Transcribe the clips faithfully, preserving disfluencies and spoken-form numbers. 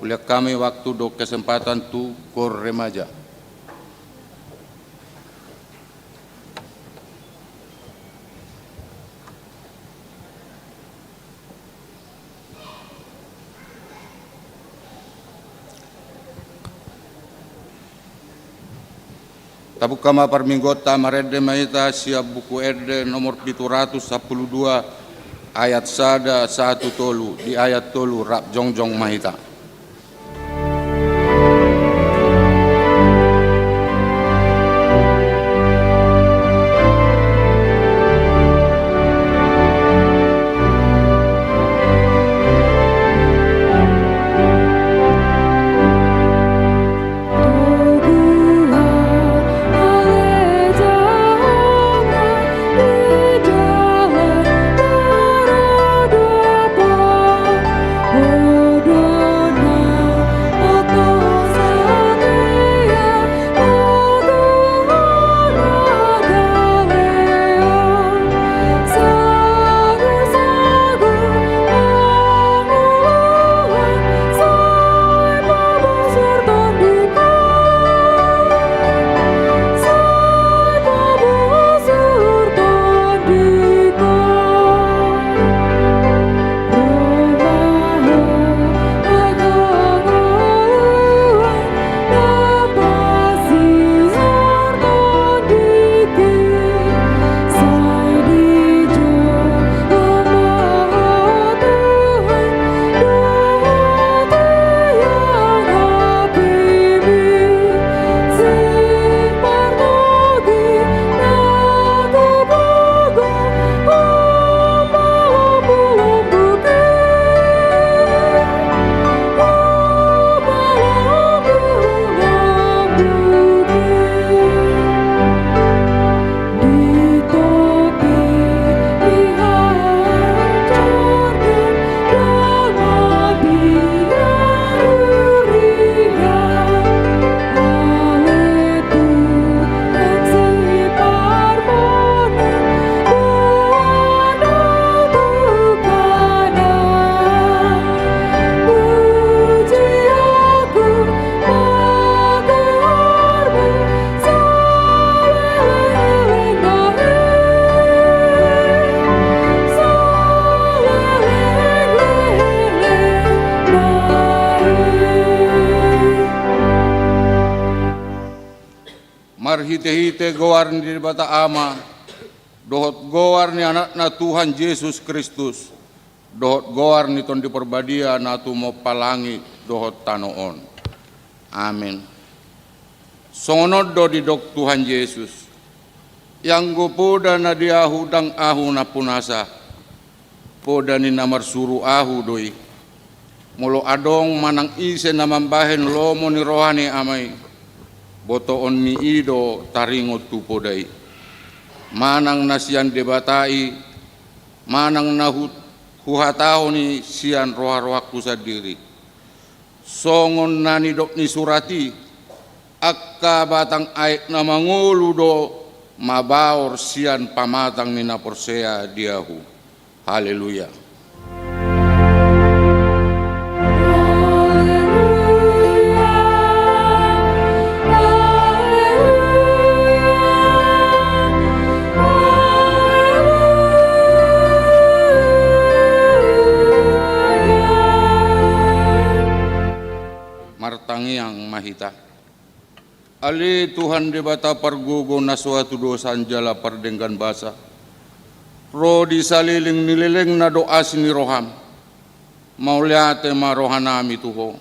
Ulian hami waktu dohot kesempatan tu Koor Remaja. Tabuka ma parmingguonta, marende ma hita sian Buku Ende nomor pitu ratus sampulu dua, ayat sada sahat tu tolu, di ayat tolu rap jongjong ma hita. Marhitehite goar ni Debata Ama, dohot goar ni Anakna Tuhan Jesus Kristus, dohot goar ni Tondi Parbadia na tumompa langit dohot tano on. Amen. Songon on do didok Tuhan Jesus: Ianggo poda na di Ahu ndang Ahu nampunasa, poda ni na marsuru Ahu do i. Molo adong manang ise na mambahen lomo ni roha ni Ama i, botoon ni i do taringot tu poda i, manang na sian Debata i, manang na hu-, huhatahon i sian roha-rohangku sandiri. Songon na nidok ni surat i: Angka batang aek na mangolu do mabaor sian pamatang ni na porsea di Ahu. Haleluya. Martangiang ma hita. Ale Tuhan Debata pargogo na so hatudosan jala pardenggan basa, ro di saleleng ni lelengna do asi ni roham. Mauliate ma rohanami tu Ho,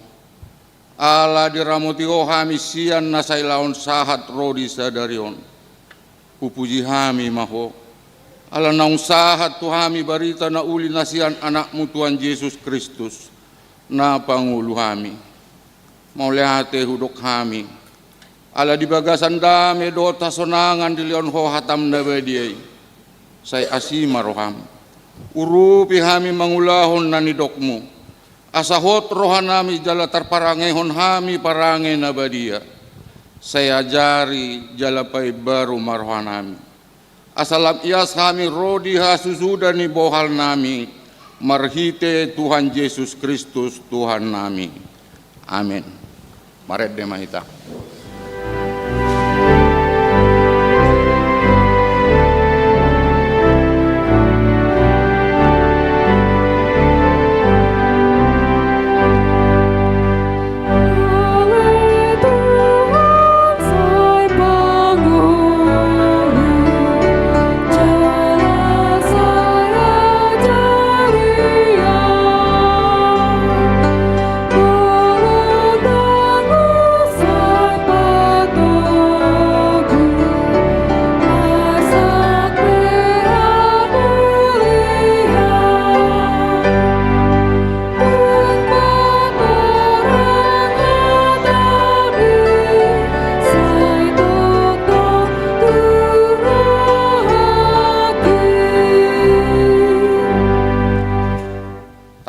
ala diramoti Ho hami sian na sai laon sahat ro di sadari on. Hupuji hami ma Ho, ala naung sahat tu hami barita na uli na sian Anakmu Tuhan Jesus Kristus, na pangolu hami. Mauliate hudok hami, ala di bagasan dame dohot hasonangan dilehon Ho hatam na badia i. Sai asi ma roham, urupi hami mangulahon na nidokmu, asa hot rohanami jala tarparangehon hami parange na badia. Sai ajari jala paimbaru ma rohanami, asa lam ias hami ro di hasusuda ni bohalnami, marhite Tuhan Jesus Kristus Tuhannami. Amen. Marende ma hita.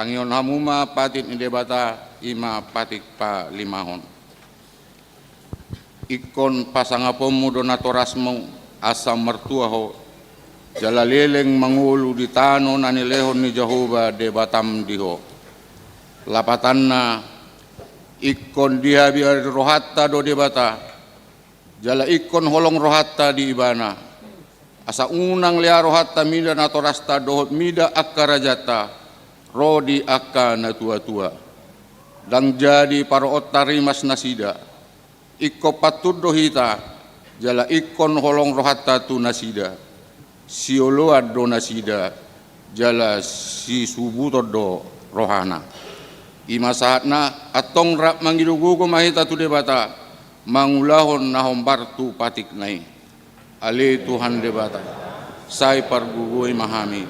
Tangihon hamu ma patik ni Debata, i ma patik palimahon. Ingkon pasangaponmu do natorasmu asa martua ho, jala leleng mangolu di tano na nilehon ni Jahowa Debatam di ho. Lapatanna, ingkon dihabiari rohanta do Debata, jala ingkon holong rohanta di Ibana. Asa unang lea rohanta mida natorasta dohot mida angka rajanta, ro di angka natuatua. Ndang jadi paroonta rimas nasida. Ingkon pantun do hita, jala ingkon holong rohanta tu nasida. Sioloan do nasida, jala sisubuton do rohana. I ma sahatna, antong rap mangido gogo ma hita tu Debata, mangulahon na hombar tu patikna i. Ale Tuhan Debata, sai pargogoi ma hami,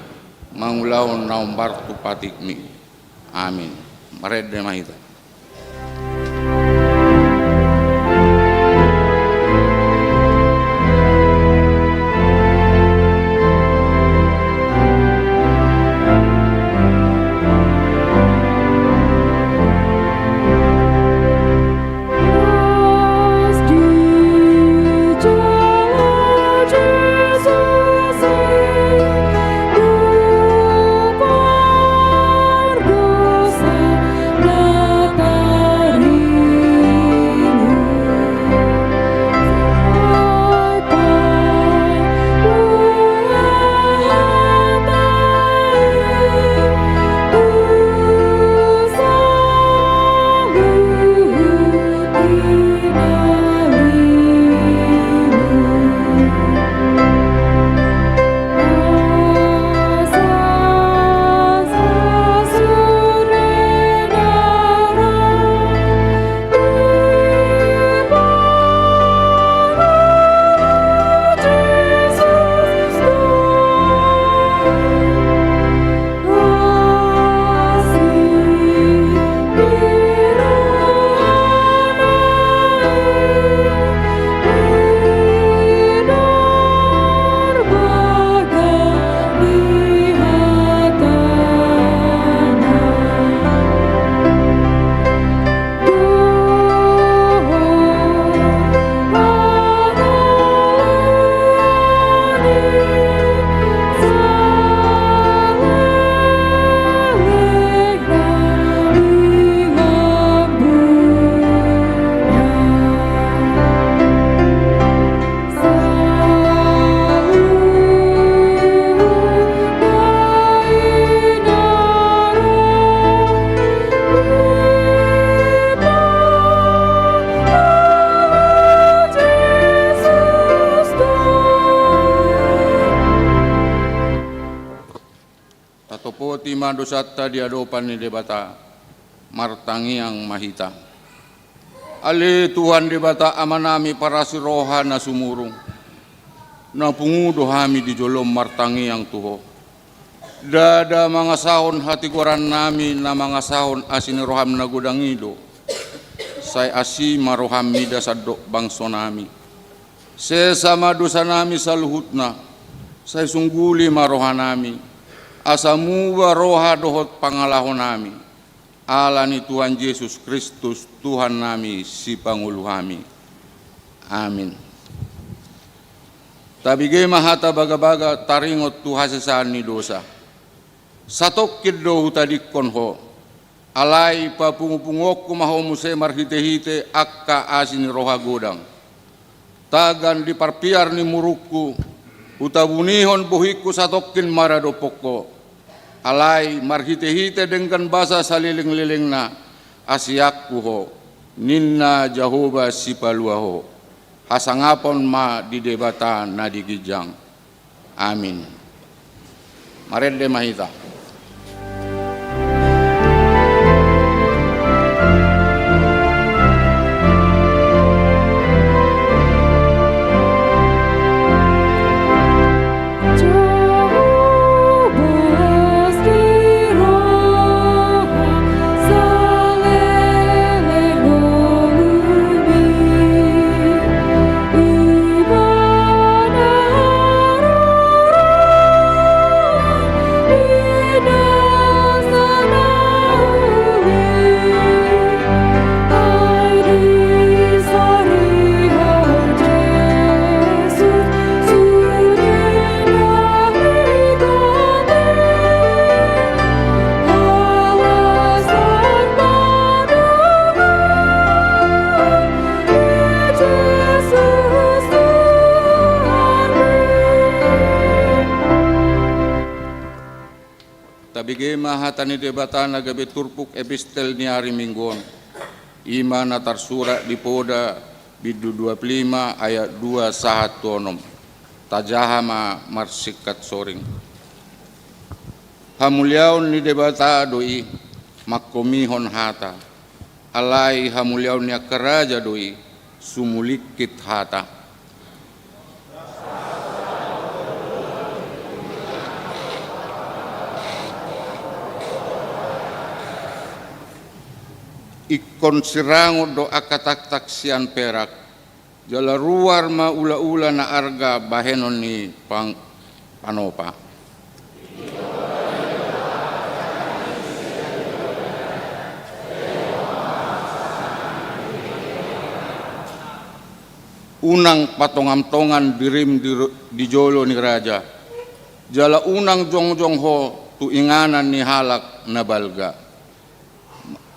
mangulahon na hombar tu patikmi. Amin. Marende ma hita. Tatopoti ma dosanta di adopan ni Debata, martangiang ma hita. Ale Tuhan Debata Amanami parasi roha na sumurung, na pungu do hami di jolom martangiang tu Ho. Ndada mangasahon hatigorannami na mangasahon asi ni roham na godang i do, sai asi ma roham mida sandok bangsonami. Sesa ma dosanami saluhutna, sai sungguli ma rohanami, asa muba roha dohot pangalahonami. Ala ni Tuhan Jesus Kristus, Tuhannami, Sipangolu hami. Amin. Tabege ma hata bagabaga taringot tu hasesaan ni dosa. Satongkin do hutadingkon Ho, Alai papungupunguonku ma ho muse marhitehite angka asi ni roha godang. Tagan di parpiar ni murungku, hutabunihon bohingku satongkin maradophon ho. Alai marhitehite denggan basa salelenglelengna, asianku ho, ninna Jahowa Sipalua ho. Hasangapon ma di Debata na di ginjang. Amin. Marende ma hita. Tabege ma hata ni Debata na gabe turpuk epistel ni ari Minggu on. I ma na tarsurat di Poda bindu dua pulu lima ayat dua sahat tu onom. Tajaha ma marsingkat soring. Hamuliaon ni Debata do i, mangkomihon hata. Alai hamuliaon ni angka raja do i, sumulingkit hata. Ingkon sirangon do angka taktak sian perak, jala ruar ma ulaula na arga bahenon ni pang-, panopa. Unang patongamtongan dirim di ro-, di jolo ni raja, jala unang jongjong ho tu inganan ni halak na balga.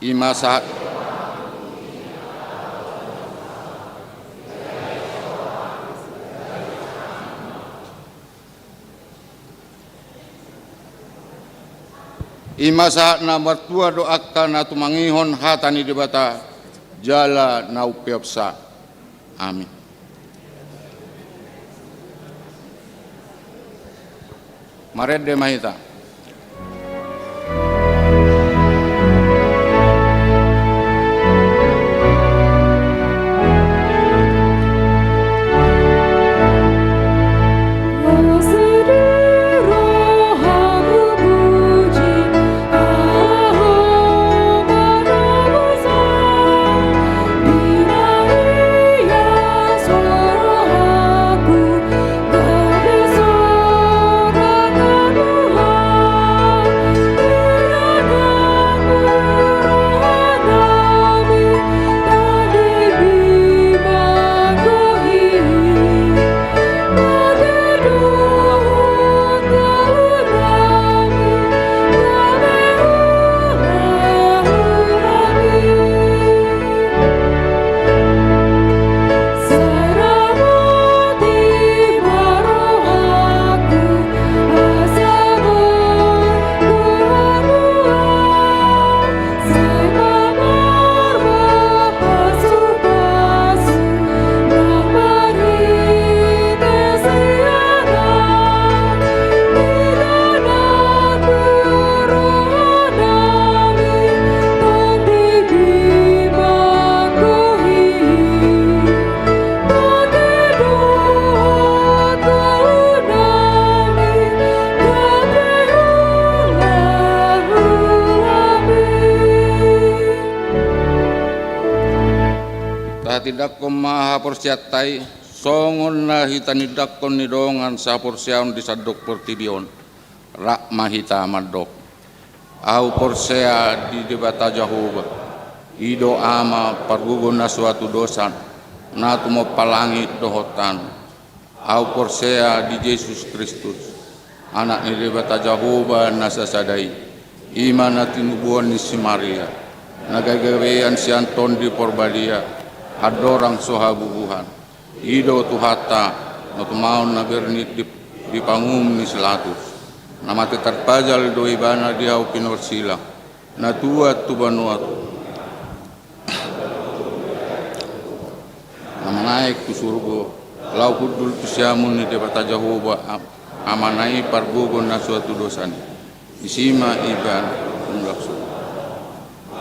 I ma sahat, i ma sahat na martua do angka na tumangihon hata ni Debata, jala na umpeopsa. Amin. Marende ma hita. Tahatindangkon ma haporseaonta i, songon na hitanindangkon ni dongan sahaporseaon di sandok portibi on. Rap ma hita mandok. Ahu porsea di Debata Jahowa, i do Ama pargogo na so hatudosan, na tumompa langit dohot tano. Ahu porsea di Jesus Kristus, Anak ni Debata Jahowa na sasada i, I ma na tinubuan ni si Maria, na gabe-gabean sian Tondi Porbadia, andorang so habubuhan. I do Tuhanta, na tumaon na bernit di, di pangum ni si Latus. Na mate tarpajal do ibana di ahu pinorsilang, na tuat tu banua tu na manaek tu surgo, laho hundul tu siamun ni Debata Jahowa, Am-, Amana i pargogo na so tudosan i. Disi ma ibana mulak surgo,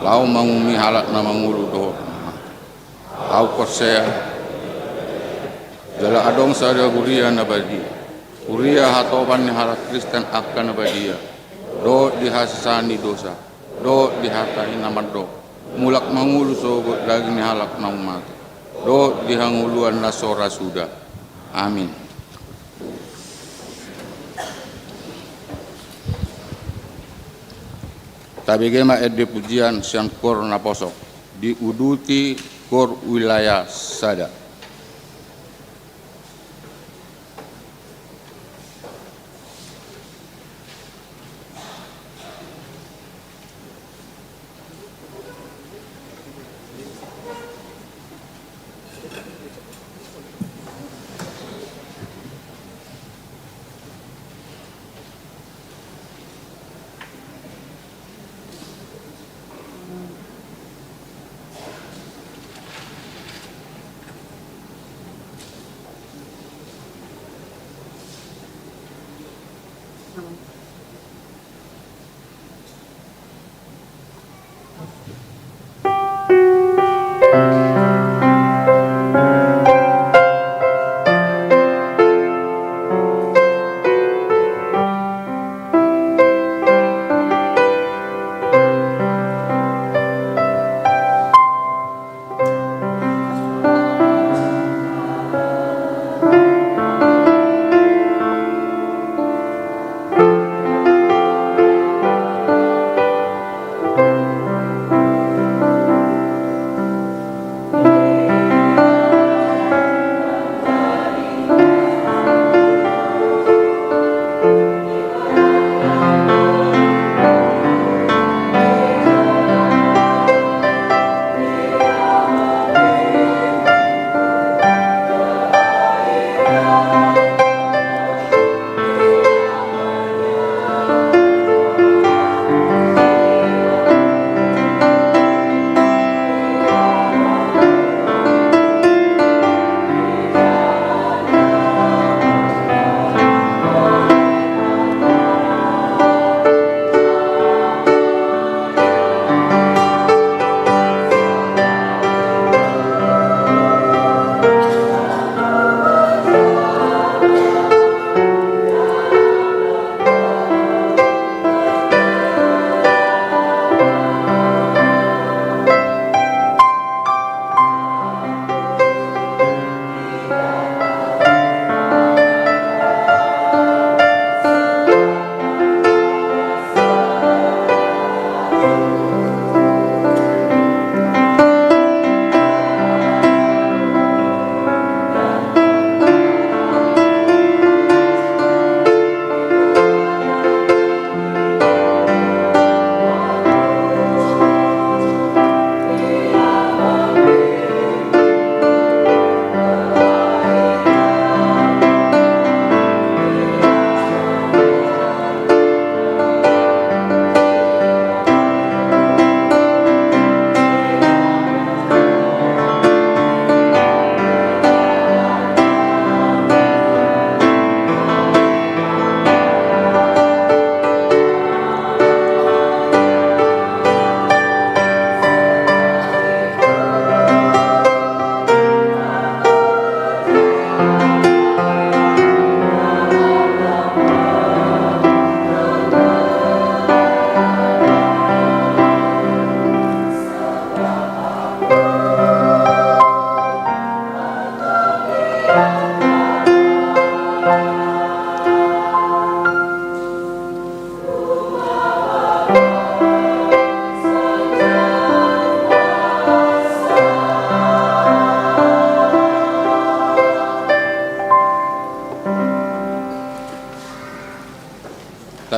laho mangumumi halak na mangolu dohot na mate. Ahu porsea, jala adong sada huria na badia, huria hatopan ni halak Kristen angka na badia, dohot di hasesaan ni dosa, dohot di hata i na mandok, mulak mangolu sogot daging ni halak naung mate, dohot di hangoluan na so ra suda. Amin. Tabege ma ende pujian sian kor naposo, diuduti kor wilayah sada.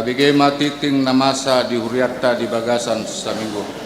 Bege ma tingting na masa di hurianta di bagasan saminggu.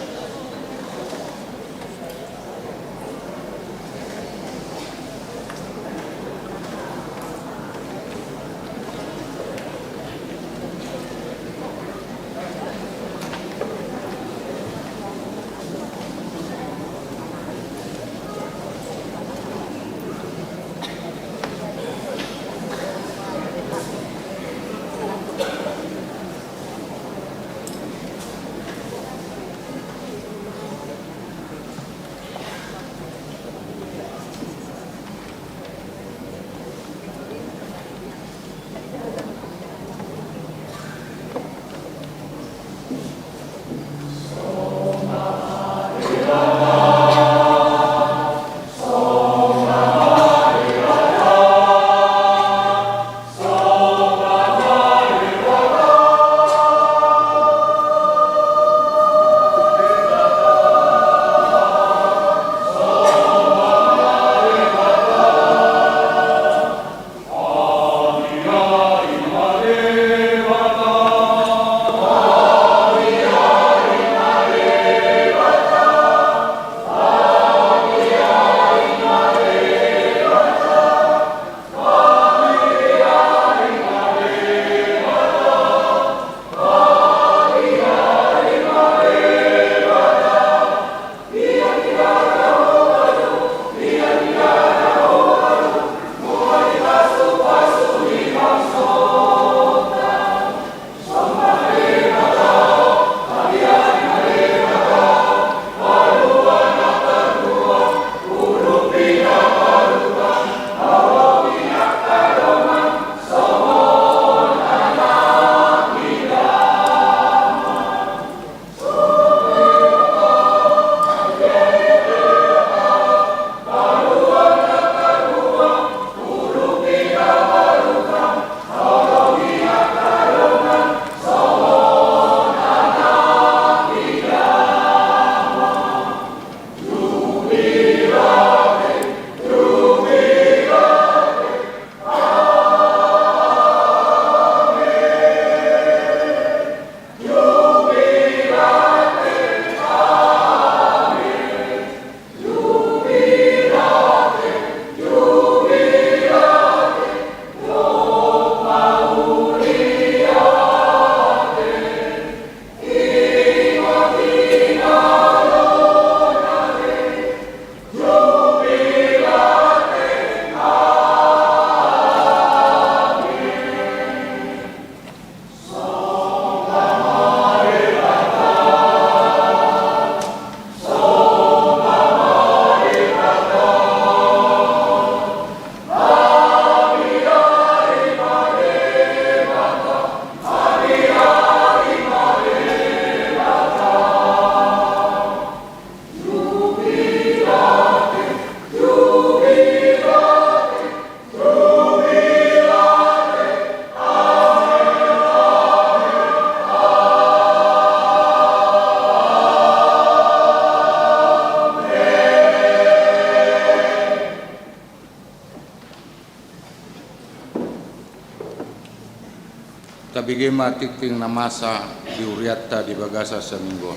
Tabege ma tingting na masa di hurianta di bagasan saminggu.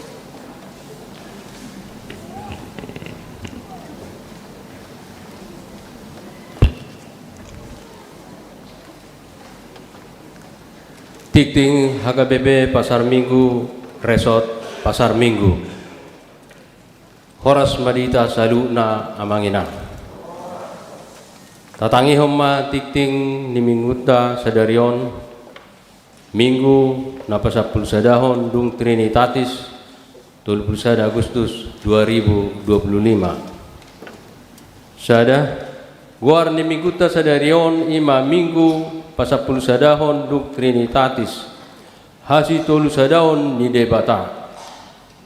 Tingting H K B P Pasar Minggu, Resort Pasar Minggu. Horas ma di hita saluhutna amang inang. Tatangihon ma tingting ni minggunta sadari on, Minggu na pasampulusadahon dung Trinitatis, tolu pulu sada Agustus dua ribu dua pulu lima. Sada, goar ni minggunta sadari on i ma Minggu pasampulusadahon dung Trinitatis, hasitolusadaon ni Debata.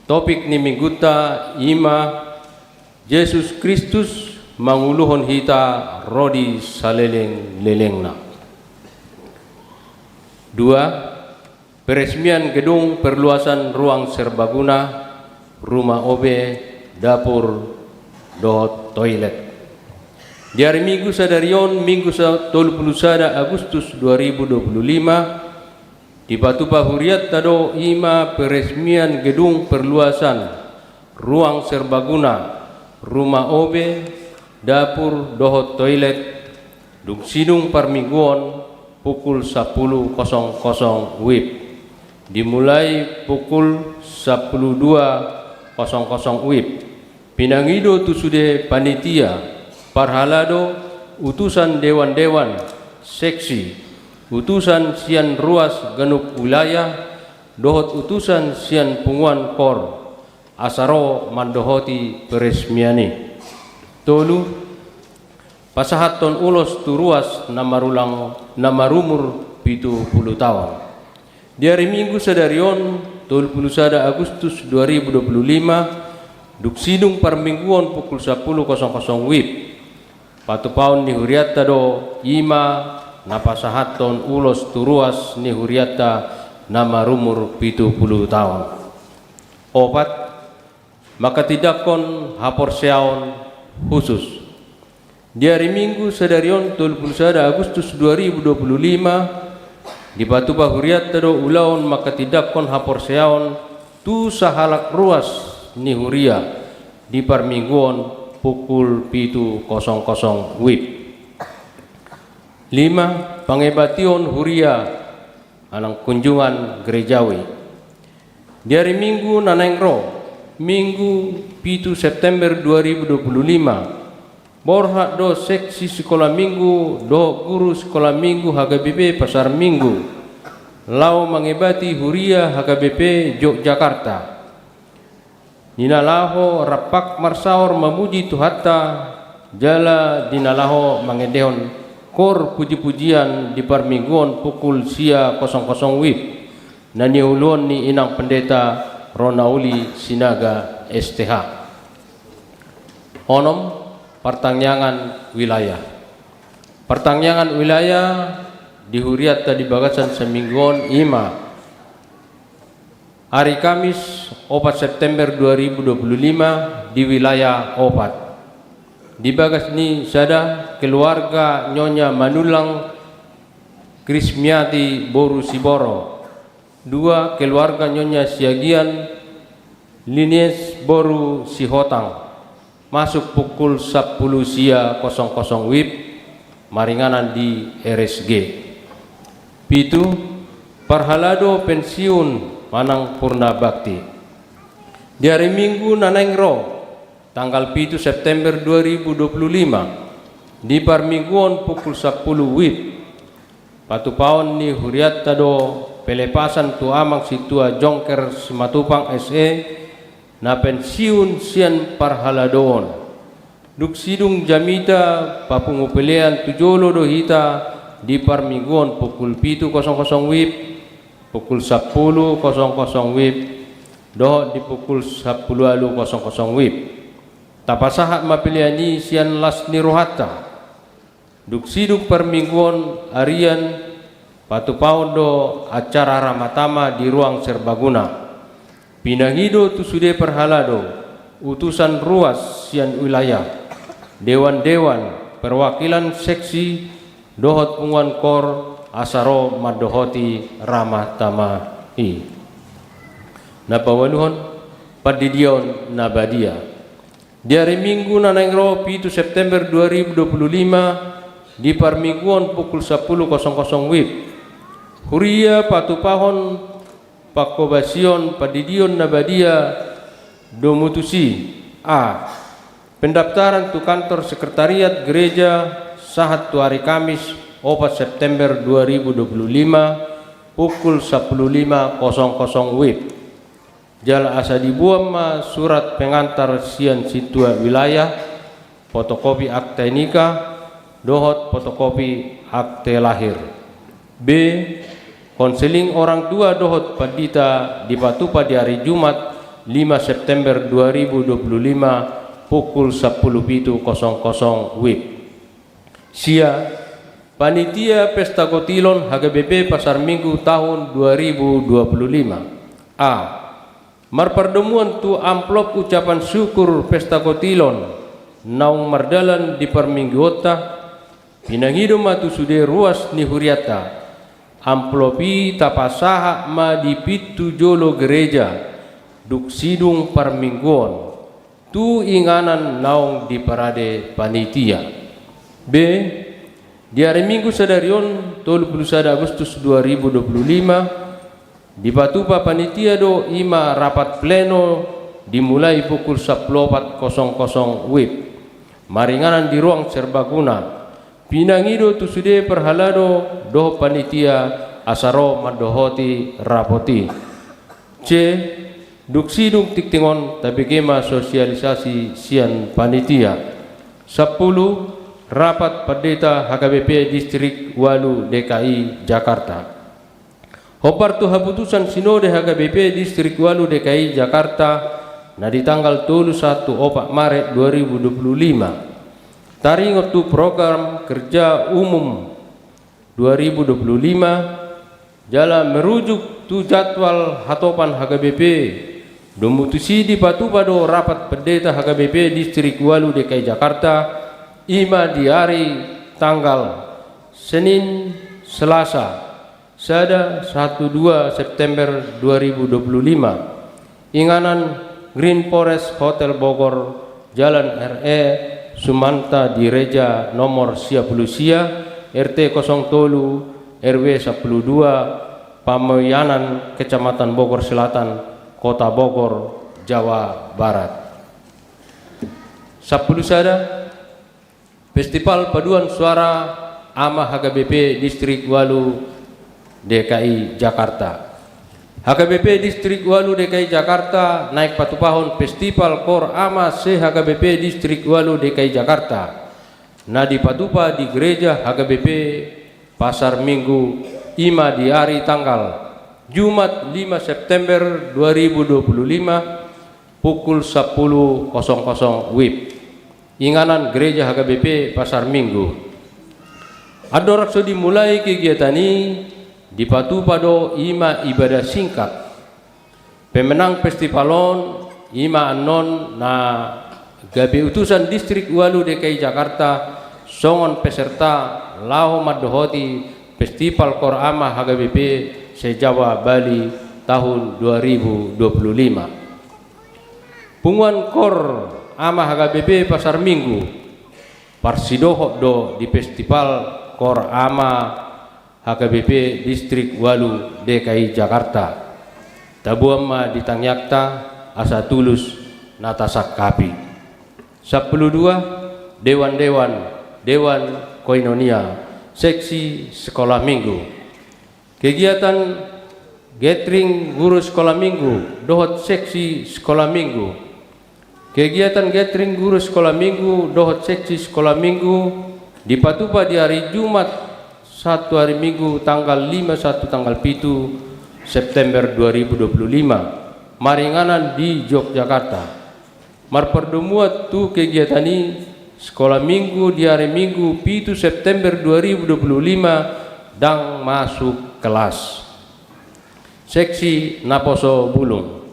Topik ni minggunta i ma Jesus Kristus manguluhon hita ro di salelenglelengna. Dua, peresmian gedung perluasan ruang serbaguna, rumah O B, dapur, dohot toilet. Di ari Minggu sadari on, Minggu sa-, tolu pulu sada Agustus dua ribu dua pulu lima, Dipatupa hurianta do i ma peresmian gedung perluasan, ruang serbaguna, rumah obe, dapur dohot toilet, dung sidung parmingguon pukul sapuluh kosong kosong wib. Dimulai pukul sapuluh dua kosong kosong wib. Pinangido tu sude panitia, parhalado, utusan dewan-dewan, seksi, utusan sian ruas ganup wilayah, dohot utusan sian punguan kor, asa ro mandohoti peresmian i. Tolu, pasahathon ulos tu ruas na marulang, na marumur pitu pulu taon. Di ari Minggu sadari on, tolu pulu sada Agustus dua ribu dua pulu lima, dung sidung parmingguon pukul sapuluh kosong kosong wib. Patupaon ni hurianta do i ma na pasahathon ulos tu ruas ni hurianta na marumur pitu pulu taon. Opat, manghatindanghon haporseaon husus. Di ari Minggu sadari on, tolu pulu sada Agustus dua ribu dua pulu lima, dipatupa hurianta do ulaon manghatindanghon haporseaon tu sahalak ruas ni huria di parmingguon pukul pitu kosong kosong wib. Lima, pangebation huria manang kunjungan gerejawi. Di ari Minggu na naeng ro, Minggu pitu September dua ribu dua pulu lima, borhat do seksi sikola Minggu dohot guru sikola Minggu H K B P Pasar Minggu laho mangebati huria H K B P Yogyakarta. Di na laho rampak marsaor mamuji Tuhanta, jala di na laho mangendehon kor puji-pujian di parmingguon pukul sia kosong kosong wib, na niuluhon ni Inang Pendeta Ronauli Sinaga S T H. Onom, partangiangan wilayah. Partangiangan wilayah di hurianta di bagasan saminggu on i ma: Ari Kamis, opat September dua ribu dua puluh lima, di wilayah opat. Di bagas ni sada, keluarga Nyonya Manullang Krismiati boru Siboro. Dua, keluarga Nyonya Siagian Linies boru Sihotang. Masuk pukul sapuluh sia kosong kosong wib, maringanan di R S G. Pitu, parhalado pensiun manang purna bakti. Di ari Minggu na naeng ro, tanggal pitu September dua ribu dua puluh lima, di parmingguon pukul sapuluh wib, patupaon ni hurianta do pelepasan tu Amang Sintua Jongker Simatupang S E, na pensiun sian parhaladoon. Dung sidung jamita papungu pelean tu jolo do hita di parmingguon pukul pitu kosong kosong wib, pukul sapuluh kosong kosong wib, dohot di pukul sapuluh ualu kosong kosong wib. Tapasahat ma pelean i sian las ni rohanta. Dung sidung parmingguon arian, patupaon do acara Ramatama di ruang serbaguna. Pinangido tu sude parhalado, utusan ruas sian wilayah, dewan-dewan, perwakilan seksi, dohot punguan kor, asa ro mandohoti Ramatama i. Na paualuhon, pandidion na badia. Di ari Minggu na naeng ro, pitu September dua ribu dua puluh lima, di parmingguon pukul sapuluh kosong kosong wib, huria patupahon panghobasion pandidion na badia domu tusi. A, pendaftaran tu kantor sekretariat gereja sahat tu ari Kamis, opat September dua ribu dua puluh lima, pukul sapuluh lima kosong kosong wib. Jala asa diboan ma surat pengantar sian sintua wilayah, fotokopi akte nikah, dohot fotokopi akte lahir. B, konseling orang tua dohot pandita dipatupa di ari Jumat, lima September dua ribu dua puluh lima, pukul sapuluh pitu kosong kosong wib. Sia, panitia Pesta Kotilon H K B P Pasar Minggu tahun dua ribu dua puluh lima. A, marpardomuan tu amplop ucapan syukur Pesta Kotilon naung mardalan di parmingguonta, pinangido ma tu sude ruas ni hurianta, Amplop i tapasahat ma di pintu jolo gereja, dung sidung parmingguon, tu inganan naung diparade panitia. B. Di ari Minggu sadari on, tolu pulu sada Agustus dua ribu dua pulu lima, dipatupa panitia do i ma rapat pleno dimulai pukul sampulu opat kosong kosong wib, maringanan di ruang serbaguna. Pinangido tu sude parhalado dohot panitia asa ro mandohoti rapot i. C. Dung sidung tingting on tabege ma sosialisasi sian panitia. Sampulu, rapat pandeta H K B P Distrik Ualu D K I Jakarta. Hombar tu haputusan Sinode H K B P Distrik Ualu D K I Jakarta, na di tanggal tolu sahat tu opat Maret dua ribu dua pulu lima. Taringot tu program kerja umum dua ribu dua pulu lima, jala merujuk tu jadwal hatopan H K B P, domu tusi dipatupa do rapat pendeta H K B P Distrik Ualu D K I Jakarta, i ma di ari tanggal Senin, Selasa, sada sahat tu dua September dua ribu dua pulu lima, inganan Green Forest Hotel Bogor, Jalan R E Sumanta Direja nomor sia pulu sia, R T kosong tolu, R W sampulu dua, Pamoianan, Kecamatan Bogor Selatan, Kota Bogor, Jawa Barat. Sampulu sada, Festival Paduan Suara Ama H K B P Distrik Ualu D K I Jakarta. H K B P Distrik Ualu D K I Jakarta naeng patupahon Festival Koor Ama se-H K B P Distrik Ualu D K I Jakarta, na dipatupa di Gereja H K B P Pasar Minggu, i ma di ari tanggal Jumat lima September dua ribu dua pulu lima, pukul sampulu kosong kosong wib. Inganan Gereja H K B P Pasar Minggu. Andorang so dimulai kegiatan i, dipatupa do i ma ibadah singkat. Pemenang festival on, i ma annon na gabe utusan Distrik Ualu D K I Jakarta, songon peserta laho mandohoti Festival Koor Ama H K B P se-Jawa Bali tahun dua ribu dua pulu lima. Punguan Koor Ama H K B P Pasar Minggu parsidohot do di Festival Koor Ama H K B P Distrik Ualu D K I Jakarta. Taboan ma di tangiangta asa tulus na tasangkapi. Sampulu dua, dewan-dewan, dewan koinonia, seksi sekolah minggu. Kegiatan gathering guru sekolah minggu dohot seksi sekolah minggu. Kegiatan gathering guru sekolah minggu dohot seksi sekolah minggu dipatupa di ari Jumat sahat tu ari Minggu tanggal lima sahat tu tanggal pitu September dua ribu dua pulu lima, maringanan di Yogyakarta. Marpardomuan tu kegiatan i, sekolah minggu di ari Minggu pitu September dua ribu dua pulu lima ndang masuk kelas. Seksi naposo bulung.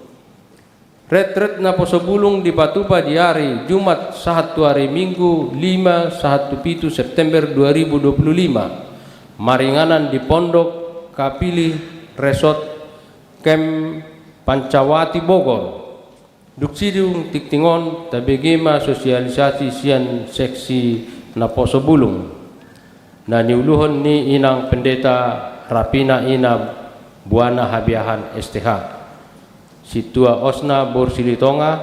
Retret naposo bulung dipatupa di ari Jumat sahat tu ari Minggu lima sahat tu pitu September dua ribu dua pulu lima, maringanan di Pondok Kapili Resort Camp Pancawati Bogor. Dung sidung tingting on tabege ma sosialisasi sian seksi naposo bulung, na niuluhon ni Inang Pendeta Rapina Ina Buana Habiahan S T H, Sintua Osna Borsilitonga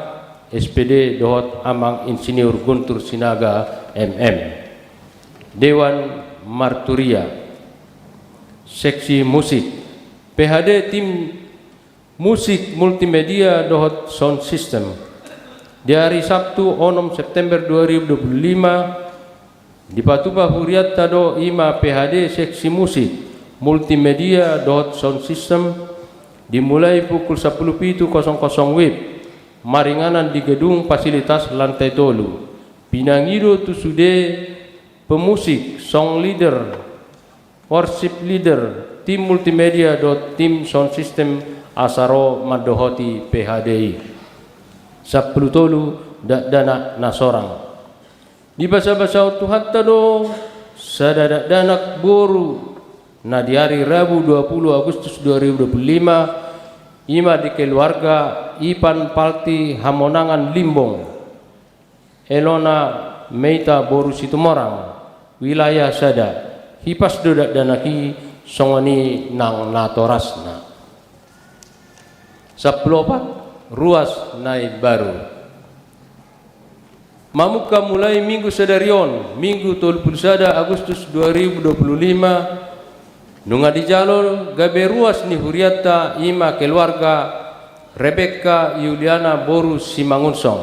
S P D dohot Amang Insinyur Guntur Sinaga M M. Dewan marturia. Seksi musik. P H D tim musik multimedia dohot sound system. Di ari Sabtu onom September dua ribu dua pulu lima, dipatupa hurianta do i ma P H D seksi musik multimedia dohot sound system, dimulai pukul sampulu pitu kosong kosong wib, maringanan di gedung fasilitas lantai tolu. Pinangido tu sude pemusik, song leader, worship leader, tim multimedia dohot tim sound system asa ro mandohoti P H D i. Sampulu tolu, dakdanak na sorang. Dibasabasahon Tuhanta do sada dakdanak boru Na di ari Rabu dua puluh Agustus dua ribu dua puluh lima, i ma di keluarga Ipan Palti Hamonangan Limbong, Elona Meita boru Situmorang, wilayah sada. Hipas do dakdanak i, songon i nang natorasna. Sampulu opat, ruas na imbaru. Mamungka mulai minggu sadari on, Minggu tolu puluh sada Agustus dua ribu dua puluh lima, nunga dijalo gabe ruas ni hurianta, i ma keluarga Rebekka Yuliana boru Simangunsong.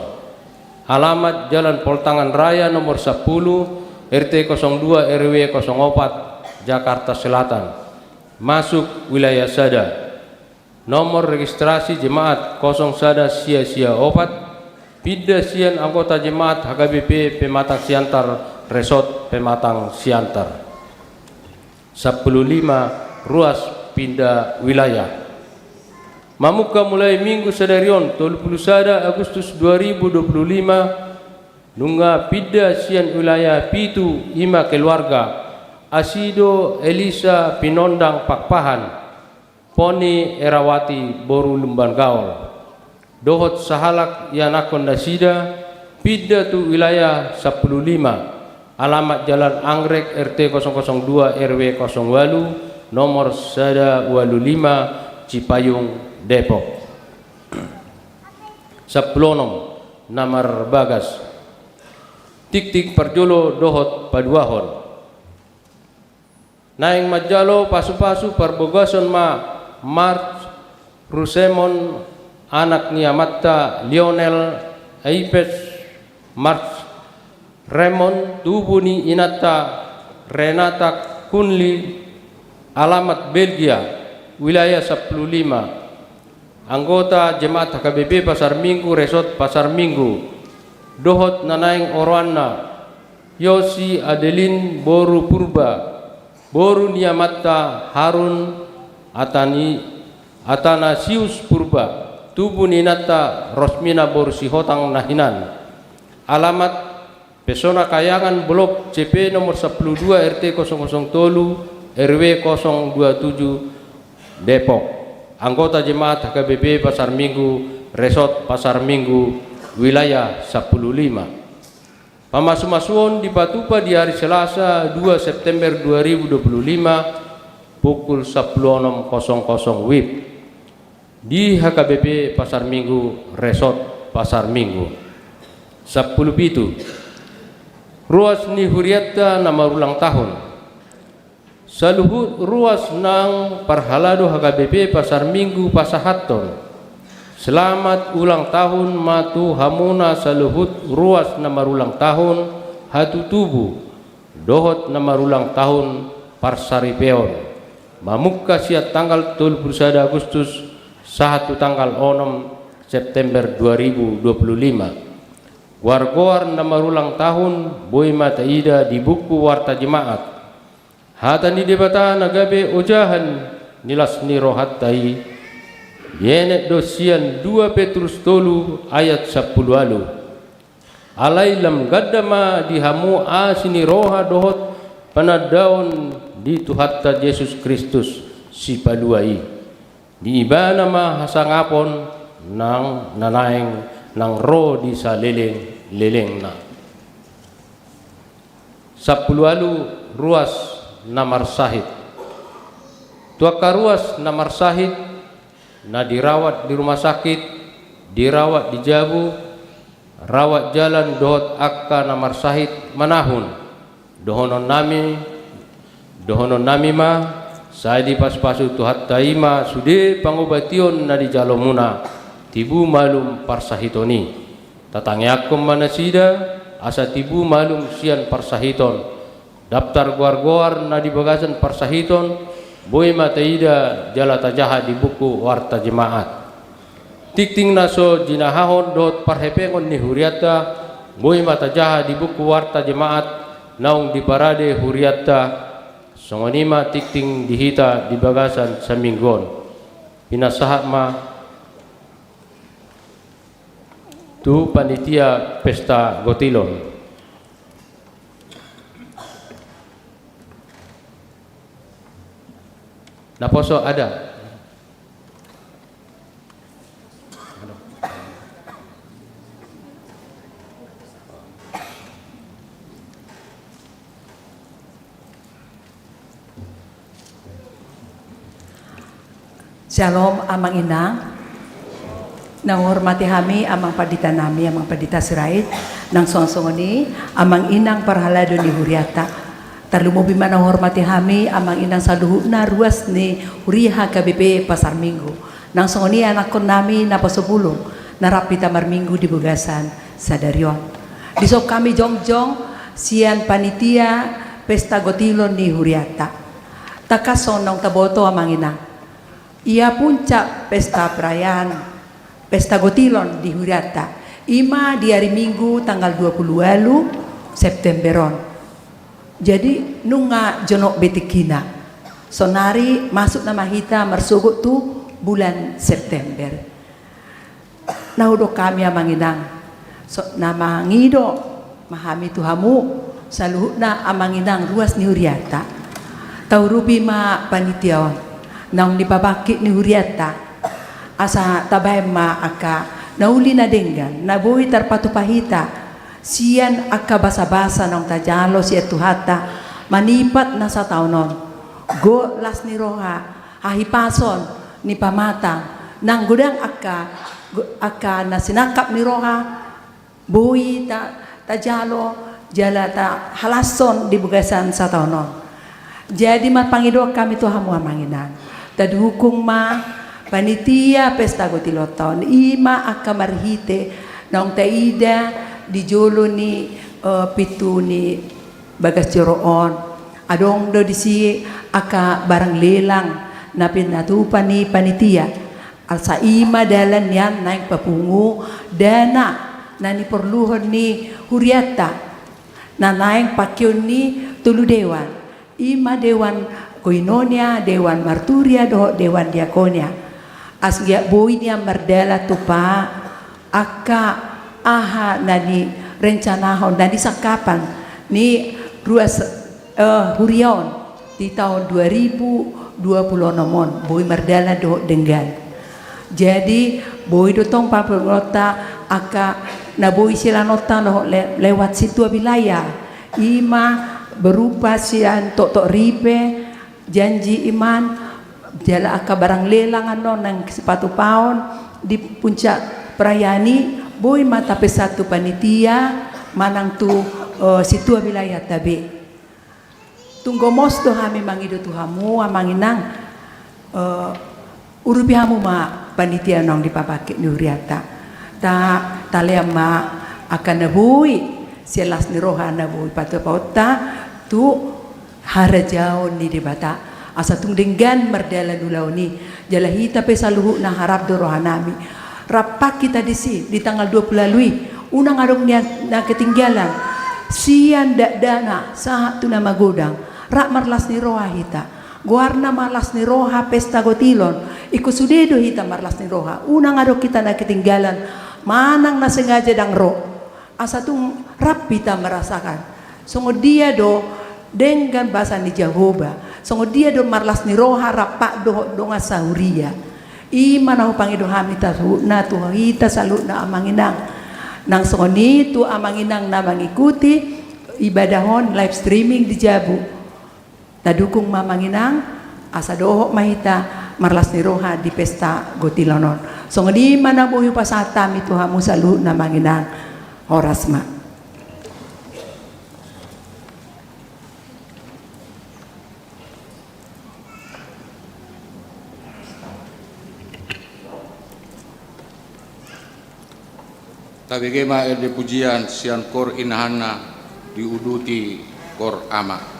Alamat Jalan Poltangan Raya nomor sampulu, R T kosong dua R W kosong opat, Jakarta Selatan. Masuk wilayah sada. Nomor registrasi jemaat kosong sada sia sia opat, pinda sian anggota jemaat H K B P Pematang Siantar, Resort Pematang Siantar. Sampulu lima, ruas pinda wilayah. Mamungka mulai minggu sadari on, tolu puluh sada Agustus dua ribu dua puluh lima, nunga pinda sian wilayah pitu, i ma keluarga Asido Elisa Pinondang Pakpahan, Poni Erawati boru Lumban Gaol, dohot sahalak ianakhon nasida, pinda tu wilayah sampulu lima, alamat Jalan Anggrek, R T kosong kosong dua R W kosong walu, nomor sada walu lima, Cipayung, Depok. Sampulu onom, na marbagas. Tiktik parjolo dohot paduahon. Naeng manjalo pasupasu parbagason ma Mark Rusemon, anak ni amanta Lionel Aipes, Mark Remon, tubu ni inanta Renata Kunli, alamat Belgia, wilayah sampulu lima, anggota jemaat H K B P Pasar Minggu, Resort Pasar Minggu, dohot na naeng oroanna, Yosi Adelin boru Purba, boru ni amanta Harun Atani-, Atanasius Purba, tubu ni inanta Rosmina boru Sihotang na hinan. Alamat Pesona Kayangan, Blok C P nomor sampulu dua, R T kosong kosong tolu, R W kosong dua tujuh, Depok. Anggota jemaat H K B P Pasar Minggu, Resort Pasar Minggu, wilayah sampulu lima. Pamasumasuon dipatupa di ari Selasa, dua September dua ribu dua puluh lima, pukul sampulu onom kosong kosong WIB, di H K B P Pasar Minggu, Resort Pasar Minggu. Sampulu pitu, ruas ni hurianta na marulang tahun. Saluhut ruas nang parhalado H K B P Pasar Minggu pasahathon selamat ulang tahun ma tu hamuna saluhut ruas na marulang tahun hatutubu dohot na marulang tahun parsaripeon, mamungka sian tanggal tolu puluh sada Agustus sahat tu tanggal onom September dua ribu dua puluh lima. Goar-goar na marulang tahun boi ma taida di buku Warta Jemaat. Hata ni Debata na gabe ojahan ni las ni rohanta i, dienet do sian dua Petrus tolu ayat sampulu ualu. Alai lam ganda ma di hamu asi ni roha dohot panandaon di Tuhanta Jesus Kristus, Sipalua i. Di Ibana ma hasangapon nang na naeng nang ro di saleleng-lelengna. Sampulu ualu, ruas na marsahit. Tu angka ruas na marsahit, na dirawat di rumah sakit, dirawat di jabu, rawat jalan dohot angka na marsahit manahun. Dohonon nami, dohonon nami ma, sai dipasupasu Tuhanta i ma sude pangobation na dijalomuna, tibu malum parsahiton i. Tatangiangkon ma nasida, asa tibu malum sian parsahiton. Daftar goar-goar na di bagasan parsahiton, boi ma taida jala tajaha di buku Warta Jemaat. Tingting na so jinahahon dohot parhepengon ni hurianta, boi ma tajaha di buku Warta Jemaat naung diparade hurianta, songon i ma tingting di hita di bagasan saminggu on. Pinasahat ma tu panitia pesta gotilon. Naposo ada. Syalom, Amang Inang. Na huhormati hami, Amang Pandita nami, Amang Pandita Sirait, nang songon i, Amang Inang parhalado ni huriata. Tarlumobi ma na huhormati hami, Amang Inang saluhutna ruas ni huria H K B P Pasar Minggu. Nang songon i anakkon nami Naposo Bulung, na rap hita marminggu di bagasan sadari on. Dison hami jongjong sian panitia pesta gotilon ni huriata. Tangkas songon naung taboto, Amang Inang. Ia puncak pesta perayaan pesta gotilon di huriata, i ma di ari Minggu tanggal dua pulu ualu September on. Jadi, nunga jonok be tingkina. Sonari masuk nama hita marsogot tu bulan September. Na hudok hami, Amang Inang, so, na mangido ma hami tu hamu, saluhutna Amang Inang ruas ni huriata. Taurupi ma panitia on, naung nipabangkit ni huriata, asa tabaen ma angka na uli na denggan, na boi tarpatupa hita, sian angka basabasa naung tajalo sian Tuhanta, manipat na sataon on. Gok las ni roha, hahipason ni pamatang, nang godang angka, angka na sinangkap ni roha, boi ta, tajalo, jala tahalashon di bagasan sataon on. Jadi marpangidoan hami tu hamu, Amang Inang. Tadukung ma panitia pesta gotilonta on, i ma angka marhite naung taida di jolo ni, eh, pintu ni bagas joro on. Adong do disi angka barang lelang na pinatupa ni panitia. Asa i ma dalan nian naeng papungu dana na niporluhon ni huriata, na naeng pakeon ni tolu dewan. I ma dewan koinonia, dewan marturia, dohot dewan diakonia. Asa boi nian mardalan tupa angka aha na nirencanahon, na nisangkapan ni ruas, eh, huria on di taon dua ribu dua pulu onom on, boi mardalan dohot denggan. Jadi, boi do tong papunguonta angka na boi silanonta dohot le-, lewat sintua wilayah. I ma berupa sian toktok ripe, janji iman, jala angka barang lelang annon naeng sipatupaon di puncak perayaan i, boi ma tapesan tu panitia manang tu, eh, sintua wilayahta be. Tung gomos do hami mangido tu hamu, Amang Inang, eh, urupi hamu ma panitia naung dipabangkit ni huriata. Ta, talean ma angka na boi sian las ni roha na boi patupaonta tu harajaon ni Debata. Asa tung denggan mardalan ulaon i, jala hita pe saluhutna, rap do rohanami. Rap hita disi di tanggal dua pulu ualu i, unang adong nian na ketinggalan. Sian dakdanak sahat tu na magodang, rap marlas ni roha hita. Goarna marlas ni roha pesta gotilon. Ingkon sude do hita marlas ni roha, unang adong hita na ketinggalan manang na sengaja ndang ro. Asa tung rap hita marasakan, songon dia do denggan basa ni Jahowa, songon dia do marlas ni roha rap dohot dongan sahuria. I ma na hupangido hami saluhutna tu hita saluhutna, Amang Inang. Nang songon i tu Amang Inang na mangikuti ibadah on live streaming di jabu. Tadukung ma, Amang Inang, asa dohot ma hita marlas ni roha di pesta gotilon on. Songon i ma na boi hupasahat hami tu hamu saluhutna, Amang Inang. Horas ma. Tabege ma ende pujian sian kor inahanna, diuduti kor ama.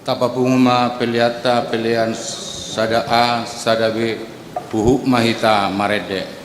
Tapapungu ma peleanta, pelean sada A, sada B, huhut ma hita marende.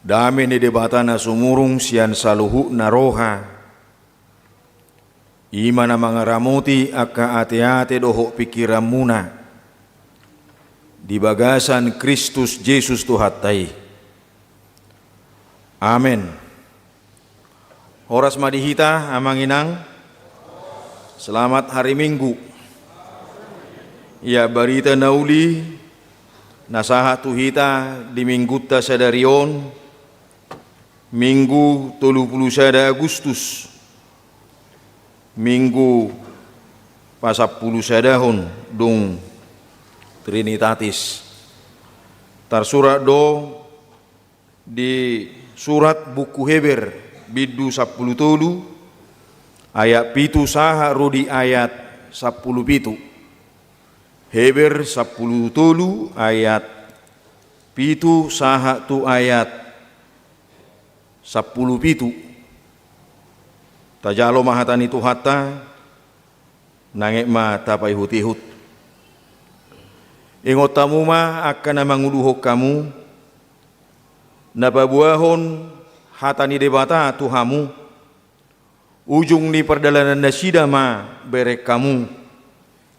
Dame ni Debata na sumurung sian saluhutna roha, i ma na mangaramoti angka ateate dohot pingkiranmuna di bagasan Kristus Jesus Tuhanta i. Amen. Horas ma di hita, Amang Inang. Selamat hari Minggu. Ia barita na uli na sahat tu hita di Minggunta sadari on, Minggu tolu pulu sada Agustus, Minggu pasampulu sadahon dung Trinitatis. Tarsurat do di surat buku Heber, bindu sampulu tolu, ayat pitu sahat ro di ayat sampulu pitu. Heber sampulu tolu ayat pitu sahat tu ayat sampulu pitu. Tajalo ma hata ni Tuhanta, nang aek ma tapaihutihut. Ingot hamu ma angka na manguluhon hamu, na paboahon hata ni Debata tu hamu, ujung ni pardalanannasida ma bereng hamu,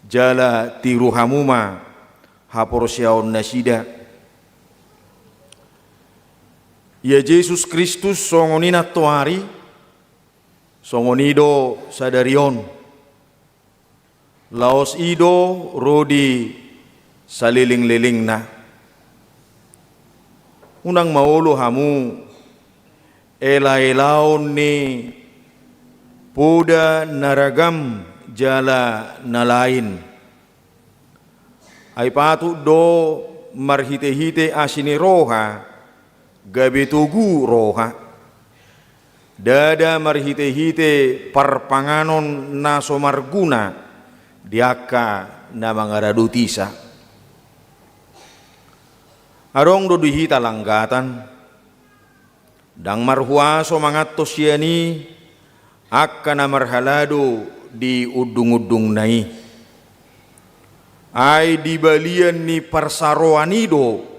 jala tiru hamu ma haporseaonnasida. Ia Jesus Kristus songon i nantoari, songon i do sadari on. Laos i do ro di salelenglelengna. Unang ma olo hamu elaelaon ni poda na ragam jala na lain. Ai patut do marhitehite asi ni roha gabe togu roha. Ndada marhitehite parpanganon na so marguna di angka na mangaradotisa. Adong do di hita langgatan, ndang marhuaso mangantos sian i angka na marhalado di undungundungna i. Ai di balian ni parsaroan i do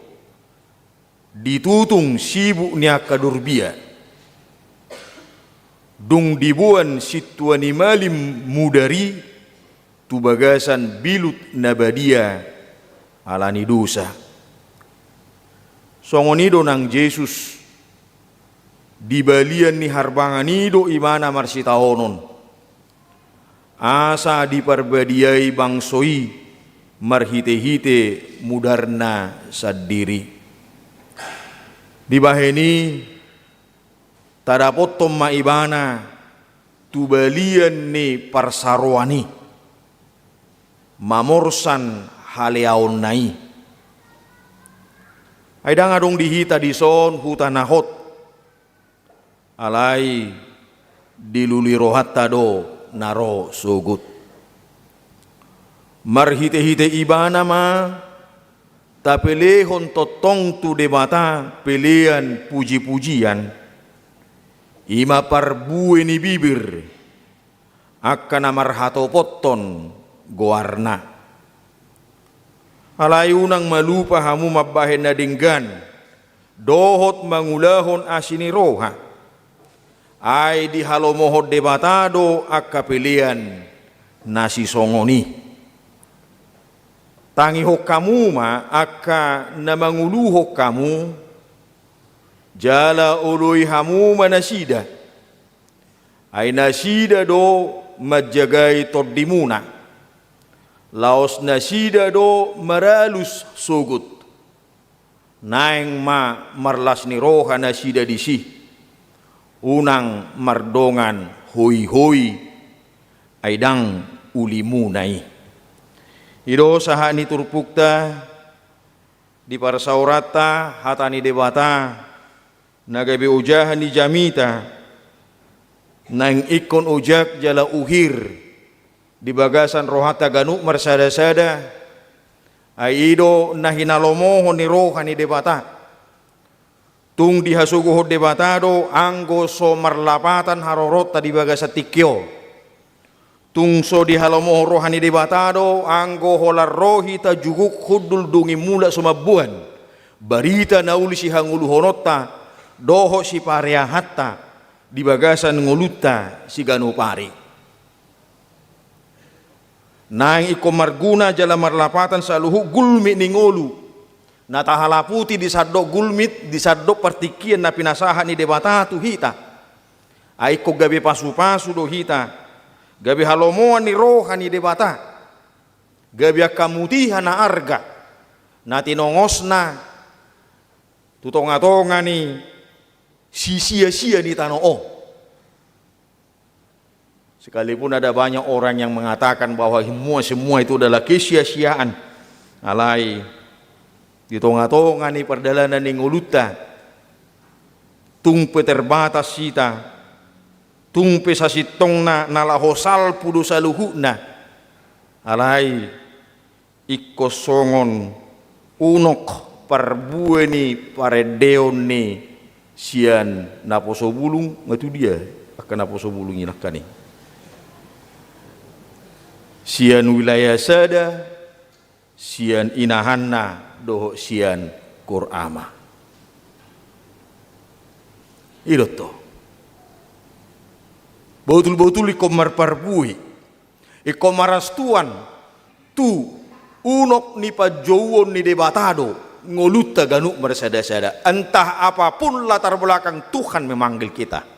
ditutung sibuk ni angka dorbia, dung diboan sintua ni malim mudar i tu bagasan bilut na badia ala ni dosa. Songon i do nang Jesus, di balian ni harbangan i do ibana marsitaonon, asa diparbadiai bangso i marhitehite mudarna sandiri. Dibahen i, tadapothon ma ibana tu balian ni parsaroan i, mamorsan haleaonna i. Ai ndang adong di hita dison huta na hot, alai dilului rohanta do na ro sogot. Marhitehite ibana ma tapelehon tongtong tu Debata pelean pujipujian, i ma parbue ni bibir angka na marhatopothon goarna. Alai unang ma lupa hamu mambahen na denggan dohot mangulahon asi ni roha. Ai dihalomohon Debata do angka pelean na sisongon i. Tangihon hamu ma angka na manguluhon hamu, jala oloi hamu ma nasida. Ai nasida do manjagai tondimuna, laos nasida do maralus sogot. Naeng ma marlas ni roha nasida disi, unang mardongan hoihoi, ai ndang ulimuna i. I do sahat ni turpukta di parsaoranta hata ni Debata, na gabe ojahan ni jamita, naeng ingkon ojak jala uhir di bagasan rohanta ganup marsadasada, ai i do na hinalomohon ni roha ni Debata. Tung dihasogohon Debata do anggo so marlapatan haroronta di bagasan tingki on. Tung so dihalomohon roha ni Debata do anggo holan ro hita juguk hundul dung i mulak so mamboan barita na uli sihangoluhononta, dohot sipareahanta di bagasan ngolunta siganup ari. Naeng ingkon marguna jala marlapatan saluhut gulmit ni ngolu na tahalaputi di sandok gulmit, di sandok partingkian na pinasahat ni Debata tu hita. Ai ingkon gabe pasupasu do hita, gabe halomoan ni roha ni Debata, gabe angka mutiha na arga na tinongosna tu tongatonga ni sisiasia ni tano on. Sekalipun ada banyak orang yang mengatakan bahwa semua, semua itu adalah kesia-siaan, alai di tongatonga ni pardalanan ni ngolunta, tung pe terbatas hita, tung pe sasintongna na laho salpu do saluhutna, alai ingkon songon unok parbue ni parendeon ni sian naposo bulung, nga tu dia angka naposo bulung i nangkaning? Sian wilayah sada, sian inahanna dohot sian goar ama. I do tong. Botul-botul ingkon marparbue, ingkon marastuan tu unok ni panjouon ni Debata do ngolunta ganup marsada-sada. Entah apapun latar belakang Tuhan memanggil kita,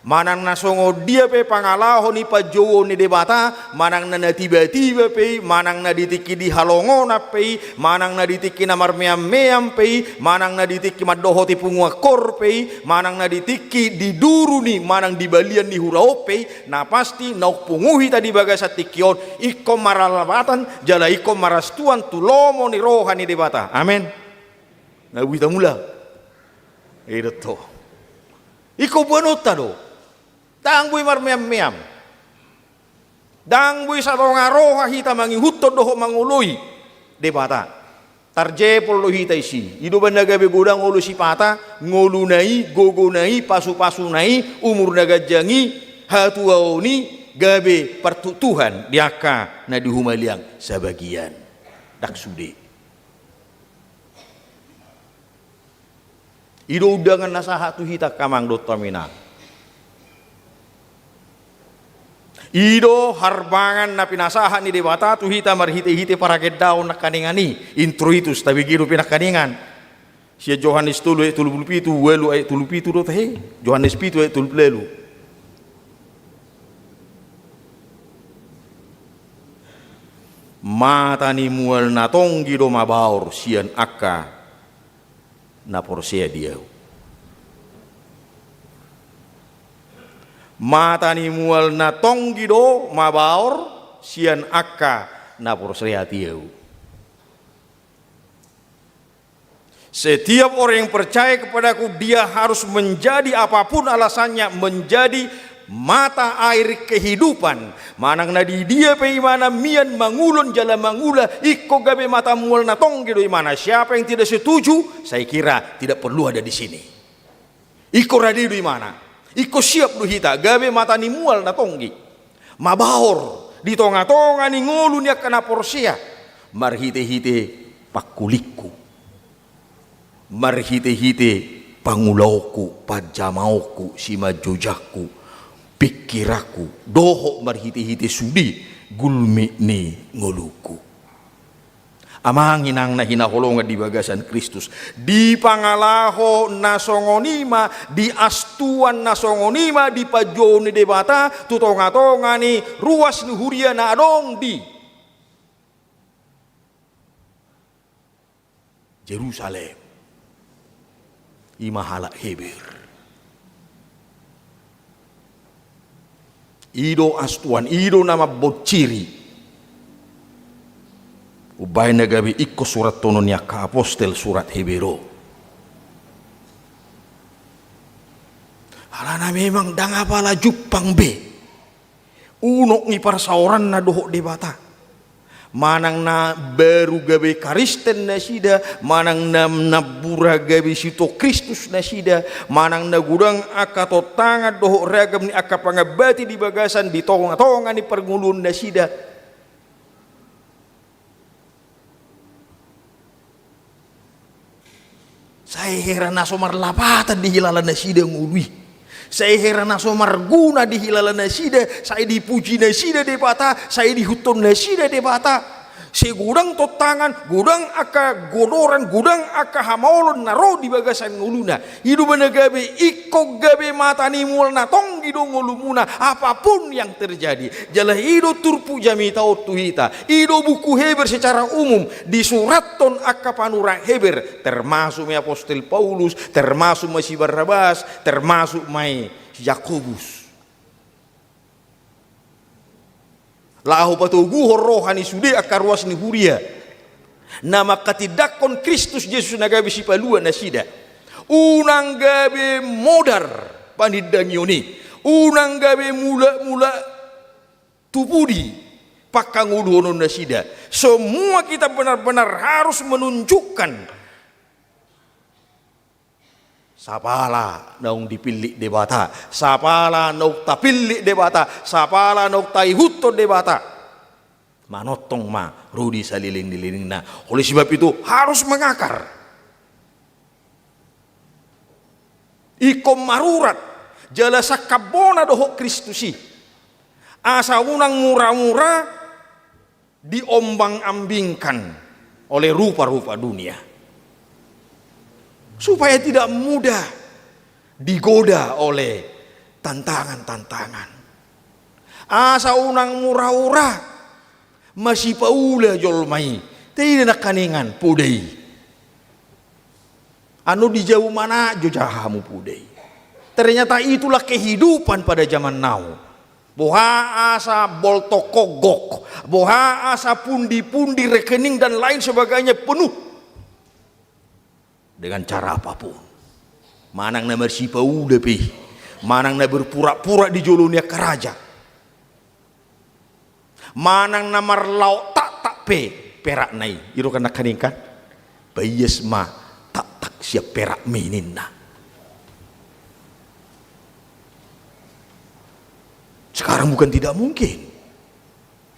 manang na songon dia pe pangalaho ni panjouon ni Debata, manang na, na tiba-tiba pe i, manang na di tingki di halongonan pe i, manang na di tingki na marmeam-meam pe i, manang na di tingki mandohoti punguan koor pe i, manang na di tingki di duruni manang di balian ni hura on pe i, na pasti naung pungu hita di bagasan tingki on, ingkon marlapatan jala ingkon marastuan tu lomo ni roha ni Debata. Amen. Na boi tamula. I do tong. Ingkon boanonta do. Ndang boi marmeam-meam. Ndang boi satonga roha hita mangihuthon dohot mangoloi Debata. Tarjepol do hita disi. I do umbahen na gabe godang olo sipata, ngoluna i, gogona i, pasupasuna i, umur na ganjang i, hatuaon i, gabe partuktuhan di angka na di humaliang sabagian. Ndang sude. I do undangan na sahat tu hita angka amang dohot hita inang. I do harbangan na pinasahat ni Debata tu hita marhite-hite paragendaon nangkaningan i, introitus, tabege dope nangkaningan. Sian Johannes tolu ayat tolu pulu pitu, ualu ayat tolu pitu do tahe, Johannes pitu ayat tolu pulu ualu. Mata ni mual na tonggi do mabaor sian angka na porsea di Ahu. Mata ni mual na tonggi do mabaor sian angka na porsea di Ahu. Setiap orang yang percaya kepada-Ku, dia harus menjadi, apapun alasannya, menjadi mata air kehidupan. Manang na di dia pe imana mian mangulon jala mangula, ingkon gabe mata mual na tonggi do imana. Siapa yang tidak setuju, saya kira tidak perlu ada di sini. Ingkon rade do imana. Ingkon siap do hita gabe mata ni mual na tonggi, mabaor di tongatonga ni ngolu ni angka na porsea, marhitehite pangkulingku, marhitehite pangulaonku, panjamaonku, simanjujangku, pingkiranku, dohot marhitehite sude gulmit ni ngolungku. Amang inang na hinaholongan di bagasan Kristus, di pangalaho na songon i ma, di astuan na songon i ma, di panjouon ni Debata tu tongatonga ni ruas ni huria na adong di Jerusalem. I ma halak Heber. I do astuan, i do na mamboan ciri. Umbahen na gabe ingkon surathonon ni angka apostel surat Heber on. Alana memang ndang apala jumpang be unok ni parsaoranna dohot Debata. Manang na baru gabe Kristen nasida, manang na nampuna gabe sitio Kristus nasida, manang na godang angka tontangan dohot ragam ni angka pangambati di bagasan di tongatonga ni parngoluon nasida. Sai hera na so marlapatan dihilala nasida ngolu i. Sai hera na so marguna dihilala nasida, sai dipuji nasida Debata, sai diihuthon nasida Debata. Sai godang tontangan, godang angka godoran, godang angka hamaolon na ro di bagasan ngoluna. I do umbahen na gabe ingkon gabe mata ni mual na tonggi do ngolumuna, apapun yang terjadi. Jala i do turpuk jamita on tu hita. I do buku Heber secara umum disurathon angka panurat Heber, termasuk ma i apostel Paulus, termasuk ma i si Barnabas, termasuk ma i si Jakobus. Laho patoguhon roha ni sude angka ruas ni huria na manghatindanghon Kristus Jesus na gabe sipalua nasida. Unang gabe modar panindangion i. Unang gabe mulak-mulak tu pudi panghangoluhonon nasida. Semua kita benar-benar harus menunjukkan sapala naung dipillit Debata, sapala naung tapillit Debata, sapala naung taihuthon Debata. Manongtong ma ro di saleleng ni lelengna. Oleh sebab itu harus mengakar. Ingkon marurat, jala sangkap bona dohot Kristus i. Asa unang mura-mura diombang-ambingkan oleh rupa-rupa dunia. Supaya tidak mudah digoda oleh tantangan-tantangan. Asa unang mura-mura masipaula jolma i. Taida nangkaningan poda i. Annon dijou ma na jo jaha hamu poda i. Ternyata itulah kehidupan pada zaman now. Boha asa boltok gok, boha asa pundi-pundi rekening dan lain sebagainya penuh. Dengan cara apapun. Manang na marsipaula pe, manang na berpura-pura di jolo ni angka raja. Manang na marlaok taktak pe perakna i. I do kan nangkaningan. Paias ma taktak sian perakmi ninna. Sekarang bukan tidak mungkin.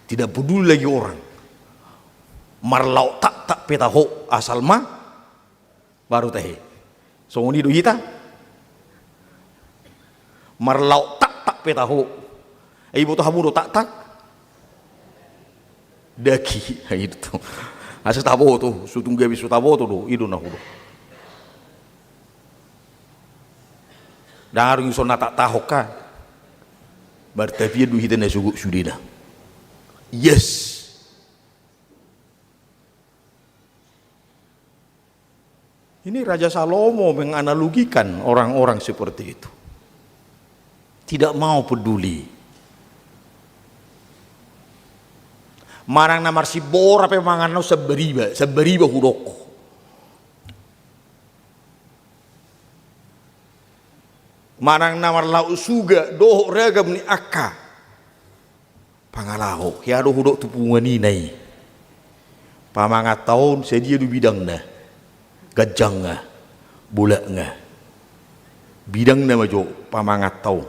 Tidak peduli lagi orang. Marlaok taktak pe taho asal ma baru tahe. Songon i do hita. Marlaok taktak pe taho. Ai iboto hamu do taktak? Daki, ai do. Asa taboto, so tung gabe so taboto do, i do na hudok. Ndang adong dison na taktak on kan. Martapian do hita na sogot sudena. Yes. Ini Raja Salomo menganalogikan orang-orang seperti itu. Tidak mau peduli. Manang na marsimbora pe mangan on sambariba, sambariba hudok. Manang na marlaok suga dohot ragam ni angka pangalaho, hea do hudok tu punguan i na i. Pamanganta on sadia do bidangna? Ganjangna, bolakna. Bidangna ma jo pamanganta on.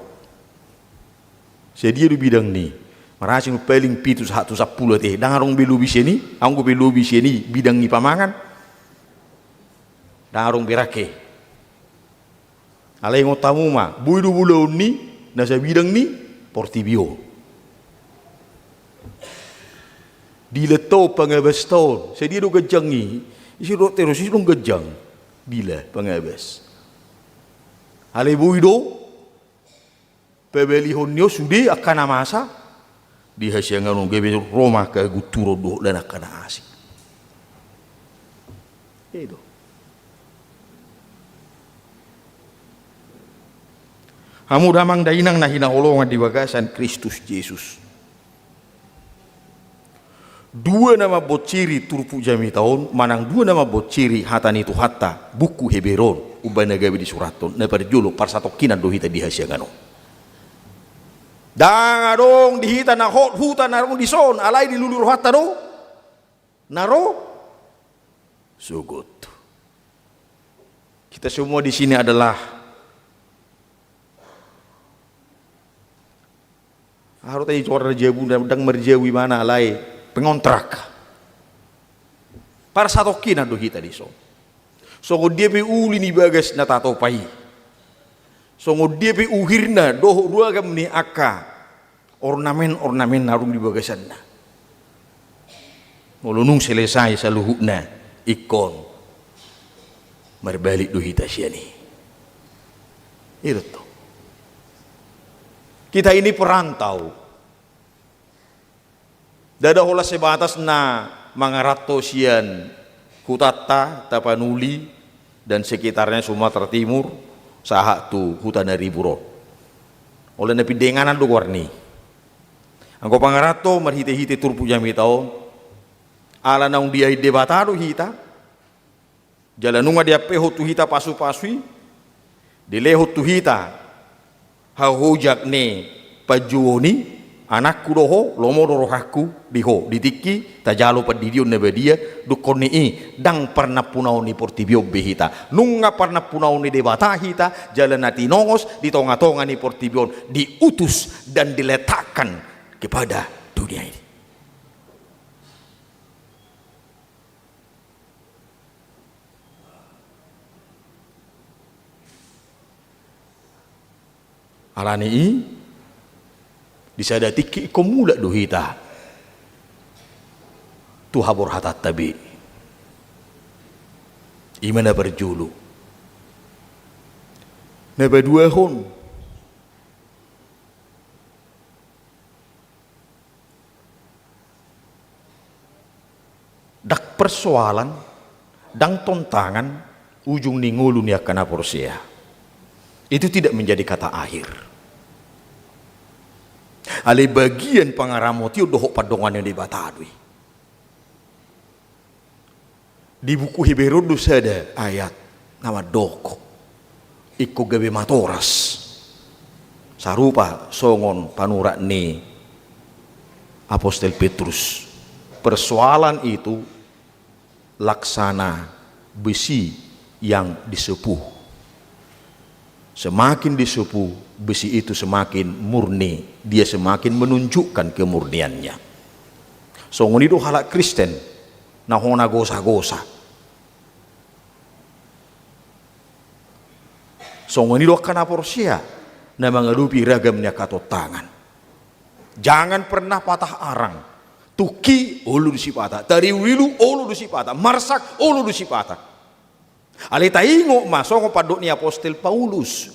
Sadia do bidang ni? Marasing paling pitu sahat tu sampulu ate. Ndang adong be lobi sian i, anggo pe lobi sian i bidang ni pamangan. Ndang adong be rangke. Alai ingot hamu ma, boi do bolaon ni na sabidang ni portibi on. Dilanta on, pangabasta on, sadia do ganjang i? Ise do terus ise do ganjang? Dila, pangabas. Alai boi do pabalihon ni on sude angka na masa di hasiangan on, gabe ro ma angka gunturon dohot lan angka na asing. I do. Hamu damang dainang na hinaholongan di bagasan Kristus Jesus. Dua na mamboan siri turpuk jamita on, manang dua na mamboan siri hata ni Tuhanta, buku Heber on, umbahen na gabe disurathon, na parjolo parsatongkinan do hita di hasiangan on. Ndang adong di hita na hot huta na adong dison, alai dilului rohanta do na ro sogot. Kita semua di sini adalah Aha do tahe, jora jabu, ndang marjabu ibana alai pengontrak. Parsatongkinan do hita dison. Songon dia pe uli ni bagas na tatopa i, songon dia pe uhirna dohot ragam ni angka ornamen-ornamen na dung di bagasanna. Molo nunga selesai saluhutna, ingkon marbalik do hita sian i. I do tong. Kita ini perantau. Ndada holan sebatas na mangaranto sian hutanta Tapanuli dan sekitarnya Sumatera Timur, sahat tu huta Naribur on. Holan na pinda inganan do goarna i. Anggo pangaranto marhite-hite turpuk jamita on, ala naung diain Debata do hita, jala nunga diampehon tu hita pasu-pasu i, dilehon tu hita hahojak ni panjouon i, anakku do ho, lomo do rohangku di ho, di tingki tajalo pandidion na badia, dungkon ni i, ndang parnampunaon ni portibi on be hita. Nunga parnampunaon ni Debata hita, jala na tinongos di tonga-tonga ni portibi on, diutus dan diletakkan kepada dunia ini. Alani i, di sada tingki ingkon mulak do hita tu haborhatanta be. I ma na parjolo. Na paduahon, ndang persoalan, ndang tontangan ujung ni ngolu ni angka na porsea. Itu tidak menjadi kata akhir. Alai bagian pangaramotion dohot pandonganon ni Debata do i. Di buku Heber on do sada ayat na mandok, ingkon gabe matoras, sarupa songon panurat ni Apostel Petrus. Persoalan itu laksana besi yang disepuh. Semakin disepuh besi itu, semakin murni, dia semakin menunjukkan kemurniannya. Songon i do halak Kristen na hona gosa-gosa. Songon i do angka na porsea na mangadopi ragam ni angka tontangan. Jangan pernah patah arang. Tungki olo do sipata, tarilu-rilu olo do sipata, marsak olo do sipata. Alai taingot ma songon pandok ni Apostel Paulus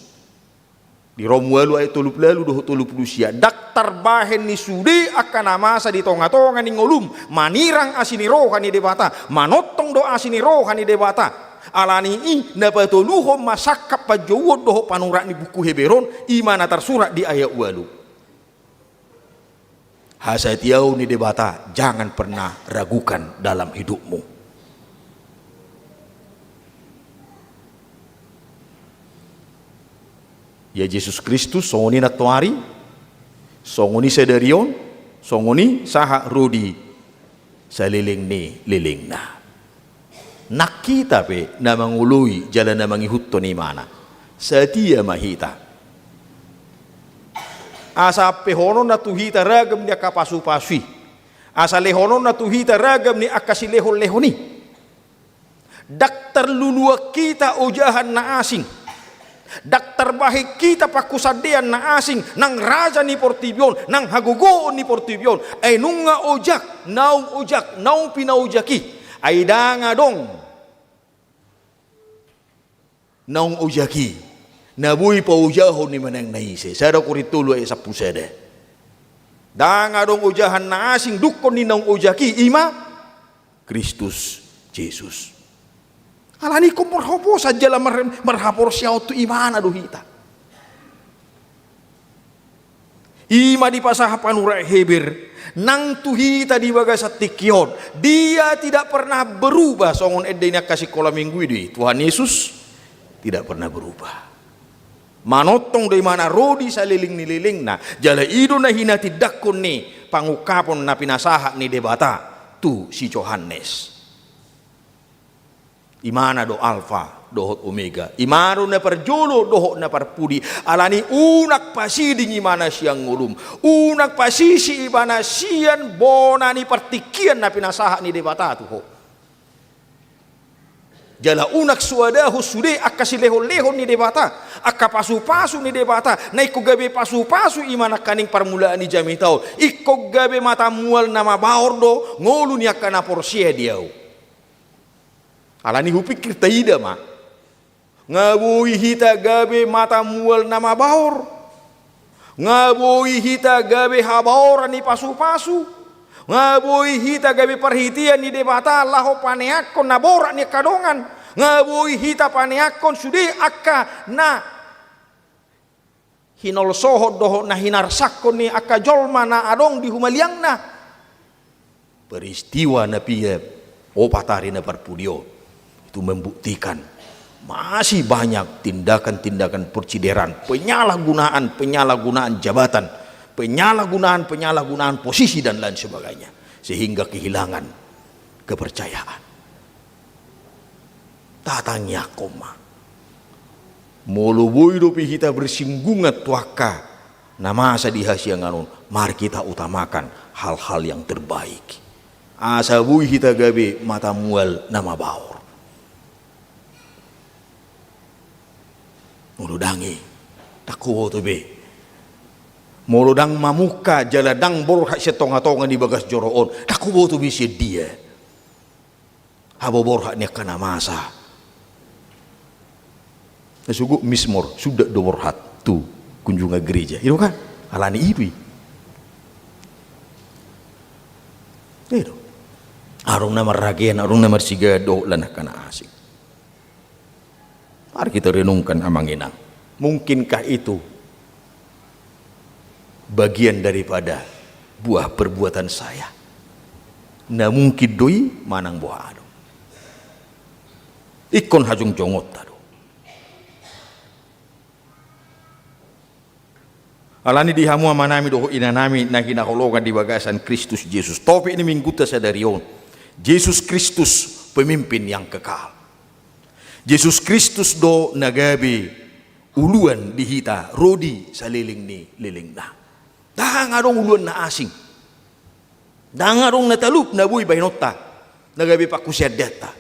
di Rom ualu ayat tolu pulu ualu dohot tolu pulu sia, ndang tarbahen ni sude angka na masa di tonga-tonga ni ngolum manirang asi ni roha ni Debata, manongtong do asi ni roha ni Debata. Alani i na patoluhon ma sangkap panjouon dohot panurat ni buku Heber on, i ma na tarsurat di ayat ualu. Hasatiaon ni Debata jangan pernah ragukan dalam hidupmu. Ya, Jesus Kristus songon i nantoari, songon i sadari on, songon i sahat ro di saleleng ni lelengna. Nang hita pe na mangoloi jala na mangihuthon ibana, satia ma hita. Asa ampehononna tu hita ragam ni angka pasu-pasu i, asa lehononna tu hita ragam ni angka silehon-lehon i. Ndang tarluluan hita ojahan na asing. Ndang tarbahen hita pangkusandean na asing, nang raja ni portibi on, nang hagogoon ni portibi on. Ai nunga ojak, naung ojak, naung pinaojak i. Ai ndang adong naung ojak i na boi paojahon ni manang na ise. Sada Korint tolu ayat sampulu sada. Ndang adong ojahan na asing dungkon ni naung ojak i, i ma Kristus Jesus. Alani i ingkon marhaposan jala mar-, marhaporseaon tu ibana do hita. I ma dipasahat panurat Heber nang tu hita di bagasan tingki on. Dia tidak pernah berubah, songon ende ni angka sikola minggu i do i. Tuhan Yesus tidak pernah berubah. Manongtong do ibana ro di saleleng ni lelengna, jala i do na hinatindangkon ni pangungkapon na pinasahat ni Debata tu si Johannes. Ibana do Alfa dohot Omega. Ibana do na parjolo dohot na parpudi. Alani unang pasiding ibana sian ngolum. Unang pasisi ibana sian bona ni partingkian na pinasahat ni Debata tu ho. Jala unang soadahon sude angka silehonlehon ni Debata, angka pasupasu ni Debata, na ingkon gabe pasupasu i ma nangkaning parmulaan ni jamita on, ingkon gabe mata mual na mabaor do ngolu ni angka na porsea di ahu. Alani hupikir taida ma. Nga boi hita gabe mata mual na mabaor. Nga boi hita gabe habaoran ni pasupasu. Nga boi hita gabe parhitean ni Debata laho paneangkon na borat ni angka dongan. Nga boi hita paneangkon sude angka na hinolsohon dohot na hinarsakhon ni angka jolma na adong di humaliangna. Peristiwa na piga opat ari na parpudi on itu membuktikan masih banyak tindakan-tindakan percideran, penyalahgunaan-penyalahgunaan jabatan, penyalahgunaan-penyalahgunaan posisi dan lain sebagainya, sehingga kehilangan kepercayaan. Tatangiangkon ma. Molo boi dope hita bersinggungan tu angka na masa di hasiangan on, mari kita utamakan hal-hal yang terbaik. Asa boi hita gabe mata mual na mabaor. Molo ndang i, ndang huboto be. Molo ndang mamungka jala ndang borhat sian tonga-tonga ni bagas joro on, ndang huboto be sian dia haborhat ni angka na masa. Na sogot mizmor, suda do borhat tu kunjungan gereja. I do kan? Alani i do i. I do. Adong na marhagean, adong na marsigaduhan, angka na asing. Mari kita renungkan, Amang Inang. Mungkinkah itu bagian daripada buah perbuatan saya? Na mungkin do i manang boha do? Ingkon hajongjongonta do. Alani di hamu amanami dohot inanami na hinaholongan di bagasan Kristus Jesus, topik ni minggunta sadari on, Jesus Kristus, pemimpin yang kekal. Jesus Kristus do na gabe uluan di hita ro di saleleng ni lelengna. Ndang adong uluan na asing. Ndang adong na talup na boi bahenonta na gabe pangkuseandanta.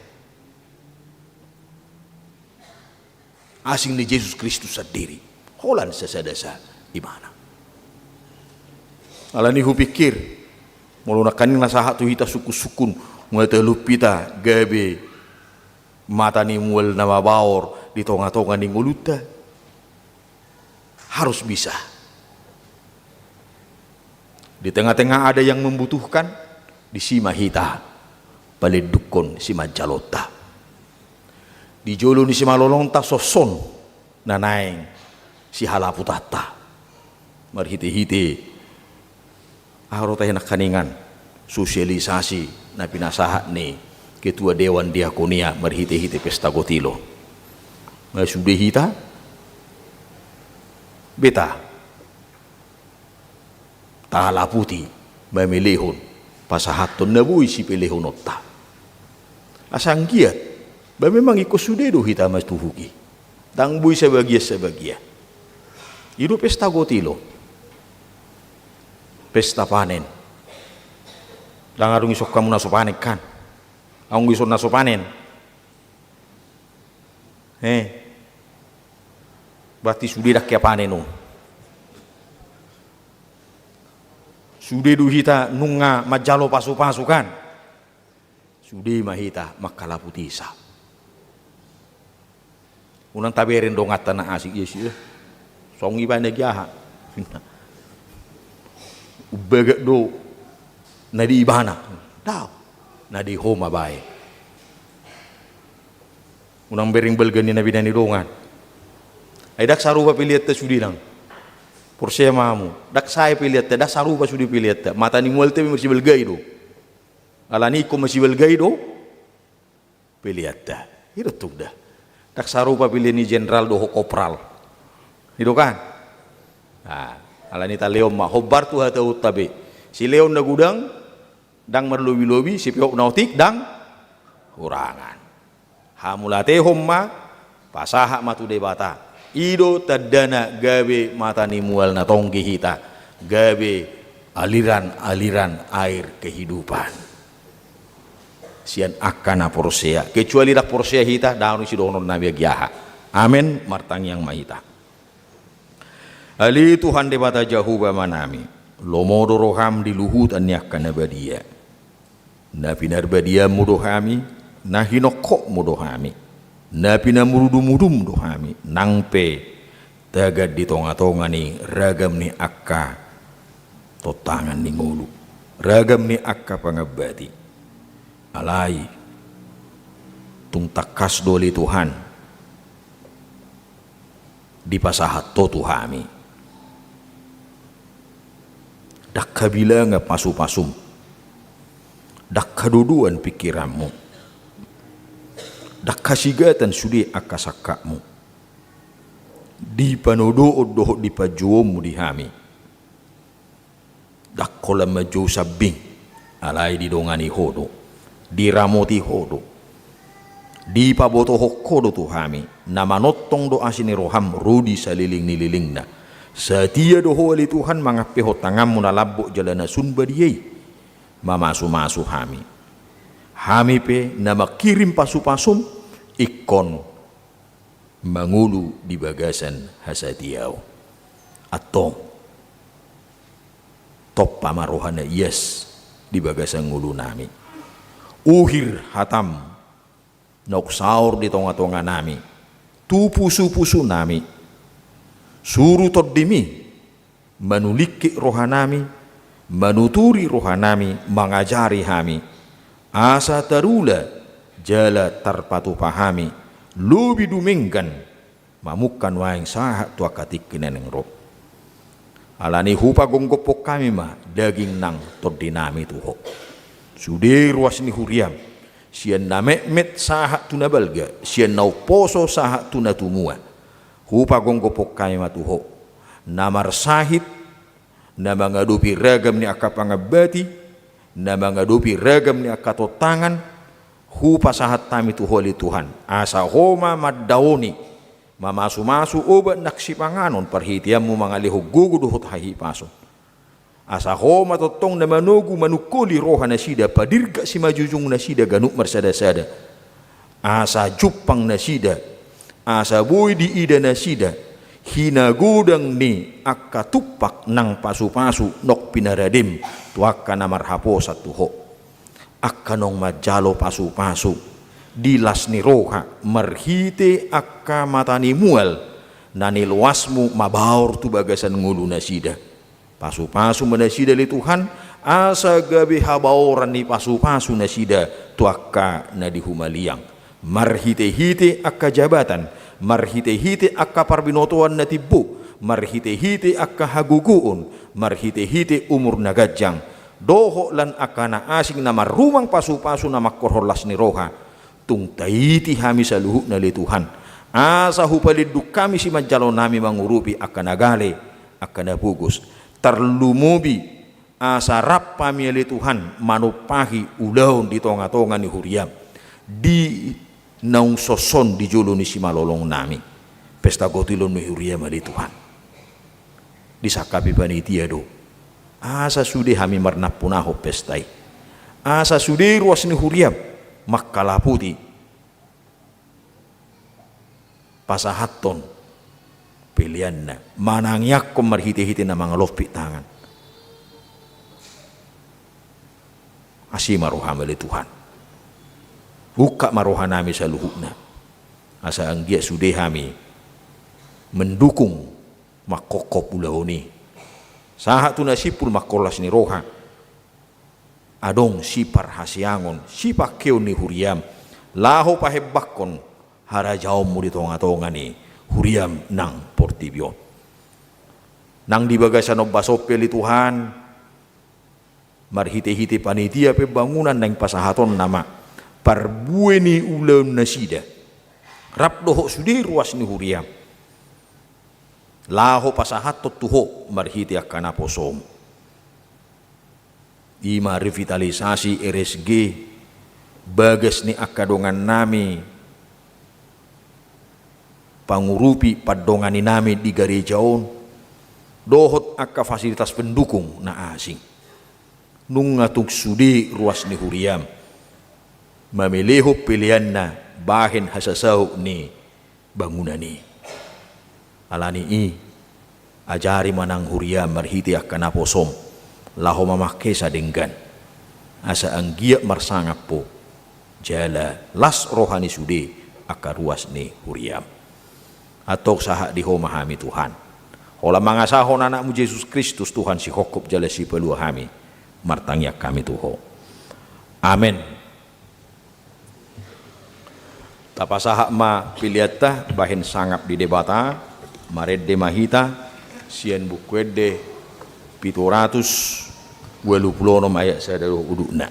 Asing ni Jesus Kristus sandiri, holan sasada sa Ibana. Alani hupikir, molo nangkaning na sahat tu hita sungkunsungkun, nga talup hita gabe mata ni mual na mabaor di tongatonga ni ngolunta. Harus bisa. Di tengah-tengah ada yang membutuhkan, disi ma hita palendukhon simanjalonta. Di jolo ni simalolonta songon na naeng sihalaputanta. Marhitehite aha do tahe nangkaningan sosialisasi na pinasahat ni Ketua Dewan Diakonia marhitehite Pesta Gotilo. Nga sude hita beta tahalaputi mamelehon pasahathon na boi sipelehononta. Asa anggiat ba memang ingkon sude do hita matuhuk i. Ndang boi sabagian-sabagian. I do Pesta Gotilo. Pesta panen. Ndang adong dison hamu na so panen kan? Adong dison na so panen? Eh. Berarti sude ndang hea panen on. Sude do hita nunga manjalo pasupasu kan? Sude ma hita manghalaput i sa. Unang tabereng donganta na asing, ia si, eh, songon i baen na gia aha. Umbahen do na di ibana. Daong. Na di ho ma baen. Unang bereng balga ni na binaen ni dongan. Ai ndang sarupa peleanta sude nang. Porsea ma hamu. Ndang sae peleanta, ndang sarupa sude peleanta. Mata ni mualta pe marsibalga i do. Alani ingkon marsibalga i do peleanta. I do tung da. Ndang sarupa pelean ni jenderal dohot kopral. I do kan? Nah, alani i talehon ma. Hombar tu hataonta be. Silehon na godang, ndang marlobilobi, sipeop na otik, ndang hurangan. Hamauliatehon ma, pasahat ma tu Debata. I do tandana gabe mata ni mual na tonggi hita, gabe aliran-aliran air kehidupan. sian angka na porsea. Kecuali ndang porsea hita, ndang adong sidohonon nami agi aha. Amen, martangiang ma hita. Ale Tuhan Debata Jahowa Amanami, lomo do roham di luhutan ni angka na badia. Na pinarbadiamu do hami, na hinokhokmu do hami, na pinamurudumudum do hami, nang pe tagan di tongatonga ni ragam ni angka tontangan ni ngolu, ragam ni angka pangambati. Alai tung tangkas do ale Tuhan dipasahat Ho tu hami. Ndang habilangan pasupasum, ndang hadodoan pingkiranmu, ndang hasigatan sude angka sangkapmu. Dipanodohon dohot dipanjouonmu di hami. Ndang holan manjou sambing, alai didongani Ho do, diramoti Ho do, dipabotohon Ho do tu hami. Na manongtong do asi ni roham ro di saleleng ni lelengna. Satia do Ho ale Tuhan mangampehon tanganmu na lambok jala na sun badia i mamasumasu hami. Hami pe na mangkirim pasupasum ingkon mangolu di bagasan hasatiaon. Antong, tompa ma roha na ias di bagasan ngolunami. Uhir hatam naung saor di tongatonganami, tu pusupusunami. Suru tondimi manulingkik rohanami, manuturi rohanami, mangajari hami, asa tarula jala tarpatupa hami lobi dumenggan mamungka nuaeng sahat tu angka tingki na naeng ro. Alani i hupagomgophon hami ma daging nang tondinami tu Ho. Sude ruas ni huriam, sian na metmet sahat tu na balga, sian na umposo sahat tu na tumua. Hupagomgophon hami ma tu Ho, na marsahit, na mangadopi ragam ni angka pangambati, na mangadopi ragam ni angka tontangan. Hupasahat hami tu Ho ale Tuhan, asa Ho ma mandaoni, mamasumasu obat nang sipanganon, parhiteanmu mangalehon gogo dohot hahipason. Asa Ho ma tongtong na manogu manungkoli roha nasida, padirgak simanjujung nasida ganup marsadasada. Asa jumpang nasida, asa boi diida nasida hinagodang ni angka tumpak nang pasupasu naung pinaradem tu angka na marhaposan tu Ho. Angka naung manjalo pasupasu di las ni roha marhite angka mata ni mual na niloasmu mabaor tu bagasan ngolu nasida. Pasupasu ma nasida ale Tuhan, asa gabe habaoran ni pasupasu nasida tu angka na di humaliang. Marhitehite angka jabatan, marhitehite angka parbinotoan na timbo, marhitehite angka hagogoon, marhitehite umur na ganjang, dohot lan angka na asing na marrumang pasupasu na mangkorhon las ni roha, tung taiti hami saluhutna ale Tuhan, asa hupalindung hami simanjalonami mangurupi angka na gale, angka na pogos, tarlumobi asa rap hami ale Tuhan manumpahi ulaon di tongatonga ni huriam, di naung sonson di jolo ni simalolongnami. Pesta gotilon ni huriam ale Tuhan. Disangkapi panitia do, asa sude hami marnampunahon pesta i, asa sude ruas ni huriam mangkalaputi pasahathon peleanna, manangiangkon marhitehite na mangalompit tangan. Asi ma roham ale Tuhan. Ungkap ma rohanami saluhutna, asa anggiat sude hami mendukung manghophop ulaon i. Sahat tu na simpul mangkorhon las ni roha, adong siparhaseangon, sipangkeon ni huriam, laho pahembangkon harajaonmu di tongatonga ni huriam nang portibi on. Nang di bagasan ombas on pe ale Tuhan, marhitehite panitia pembangunan naeng pasahatonna ma parbue ni ulaon nasida, rap dohot sude ruas ni huriam, laho pasahathon tu Ho marhite angka naposom. I ma revitalisasi R S G, bagas ni angka dongannami pangurupi pandonganinami di gareja on, dohot angka fasilitas pendukung na asing. Nunga tung sude ruas ni huriam mamelehon peleanna bahen hasasaut ni bangunan i. Alani i, ajari ma nang huriam marhite angka naposom, laho mamangkesa denggan, asa anggiat marsangap ho, jala las roha ni sude angka ruas ni huriam. Antong sahat di Ho ma hami, Tuhan. Holan mangasahon Anakmu Jesus Kristus, Tuhan sihophop jala sipalua hami, martangiang hami tu Ho. Amen. Tapasahat ma peleanta bahen sangap di Debata. Marende ma hita sian Buku Ende pitu ratus ualu pulu onom, ayat sada dohot udutna.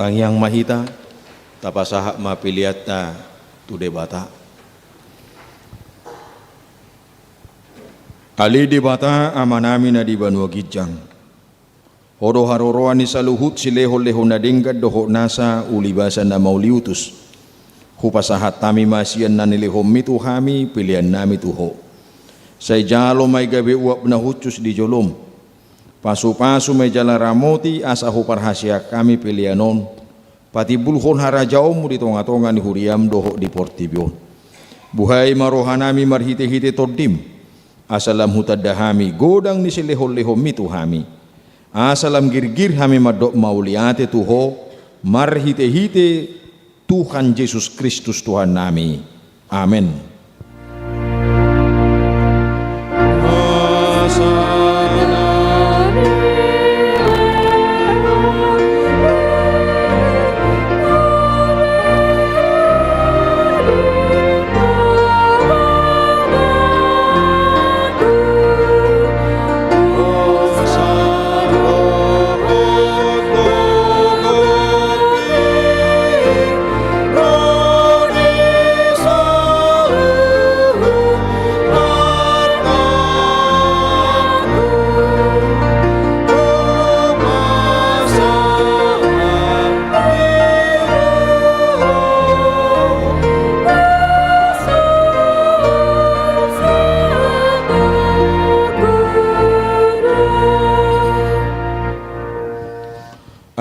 Tangiang ma hita, tapasahat ma peleanta tu Debata. Ale Debata, Amanami na di banua ginjang, Ho do haroroan ni saluhut silehonlehon na denggan dohot nasa ulibasa na mauliutus. Hupasahat hami ma sian na nilehonmi tu hami peleannami tu Ho. Sai jalo ma i gabe uap na hushus di jolom. Pasupasu ma i jala ramoti asa huparhaseang hami pelean on patimbulhon harajaonmu di tongatonga ni huriam dohot di portibi on. Buhai ma rohanami marhitehite Tondim, asa lam hutanda hami godang ni silehonlehonmi tu hami, asa lam girgir hami mandok mauliate tu Ho marhitehite Tuhan Jesus Kristus Tuhannami. Amen.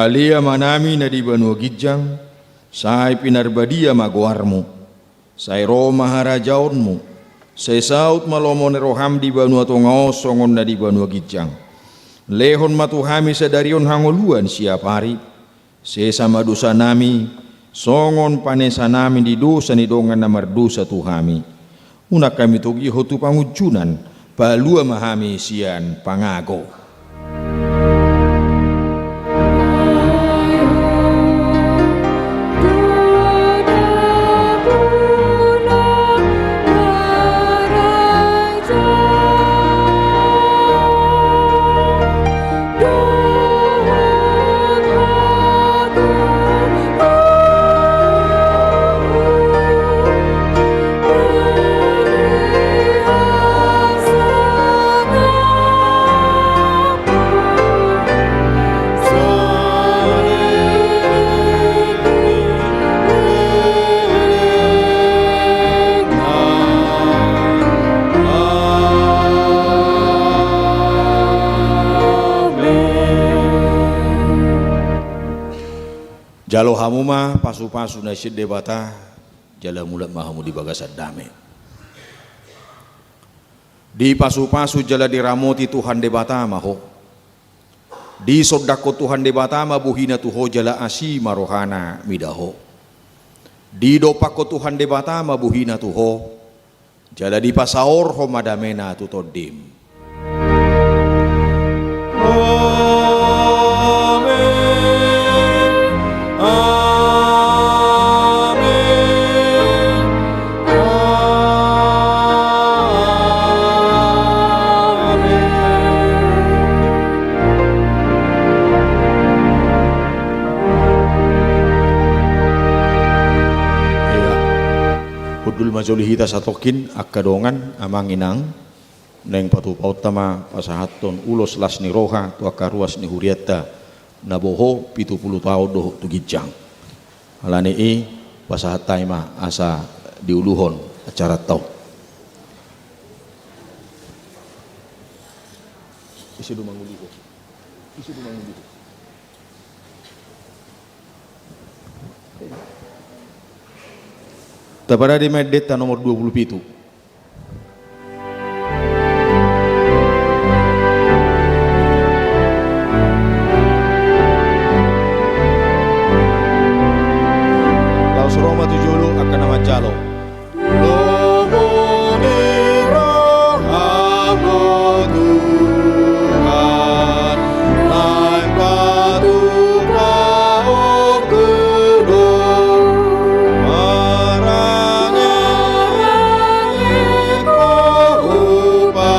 Ale Amanami na di banua ginjang, sai pinarbadia ma goarmu. Sai ro ma harajaonmu. Sai saut ma lomo ni roham di banua tonga on songon na di banua ginjang. Lehon ma tu hami sadari on hangoluan siapari. Sesa ma dosanami songon panesanami di dosa ni dongan na mardosa tu hami. Unang hami togihon tu pangunjunan, palua ma hami sian pangago. Jalo hamu ma pasupasu na sian Debata, jala mulak ma hamu di bagasan dame. Dipasupasu jala diramoti Tuhan Debata ma ho. Disondangkon Tuhan Debata ma bohina tu ho jala asi ma rohana mida ho. Didompakkon Tuhan Debata ma bohina tu ho. Jala dipasaorhon ma damena tu tondim. Amen. Amen. Amen. Ia. Hundul ma jolo hita satongkin, angka dongan, amang inang, naeng patupaonta ma pasahathon ulos las ni roha tu angka ruas ni hurianta na boho pitu pulu taon dohot tu ginjang. Alani i pasahat hami ma asa diuluhon acaranta on. Ise do manguluhon? Ise do manguluhon? Taparade ma endenta nomor dua pulu pitu. Laos ro ma tu jolo angka na manjalo. Lomo ni rohamu Tuhan, naeng patupaonku do, marangehon hupa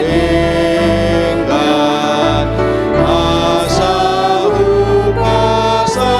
denggan, asa hupasa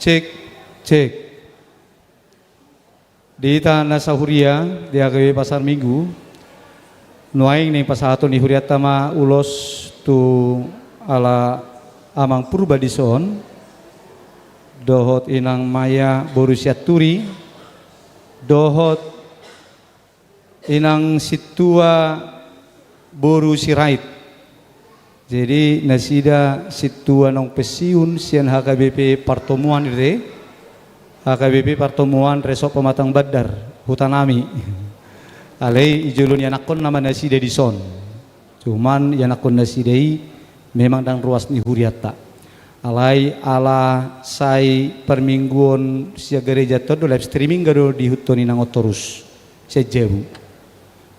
Cek, cek. Di hita na sahuria di H K B P Pasar Minggu, nuaeng naeng pasahaton ni hurianta ma ulos tu ala Amang Purba dison, dohot Inang Maya boru Sianturi, dohot Inang Sintua boru Sirait. Jadi nasida sintua naung pensiun sian H K B P Partomuan i, H K B P Partomuan Resort Pematang Bandar, hutanami. Alai i jolo ni anakkonna ma nasida dison. Cuman i anakkon nasida i memang ndang ruas ni hurianta. Alai ala sai parmingguon sian gareja on do, live streaming do diihuthon inang on torus sian jabu.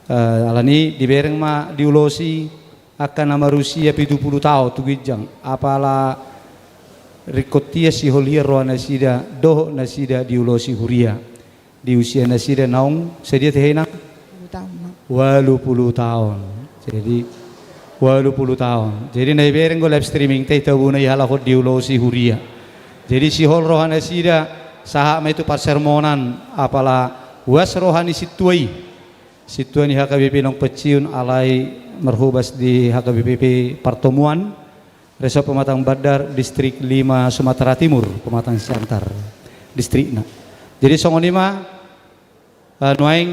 Eh, alani dibereng ma diulosi angka na marusia pitu pulu taon tu ginjang, apala ringkot ia sihol ia roha nasida dohot nasida diulosi huria. Di usia nasida naung sadia tehe, Inang? Ualu pulu taon, Mang. Ualu pulu taon. Jadi, ualu pulu taon. Jadi na ibereng do live streaming ta i tabona i halak on diulosi huria. Jadi sihol roha nasida, sahat ma i tu parsermonan, apala uas roha ni sintua i. Sintua ni H K B P naung pensiun alai marhobas di H K B P Partomuan Resort Pematang Bandar, Distrik lima, Sumatera Timur, Pematang Siantar distrikna. Jadi songon i ma, eh, nuaeng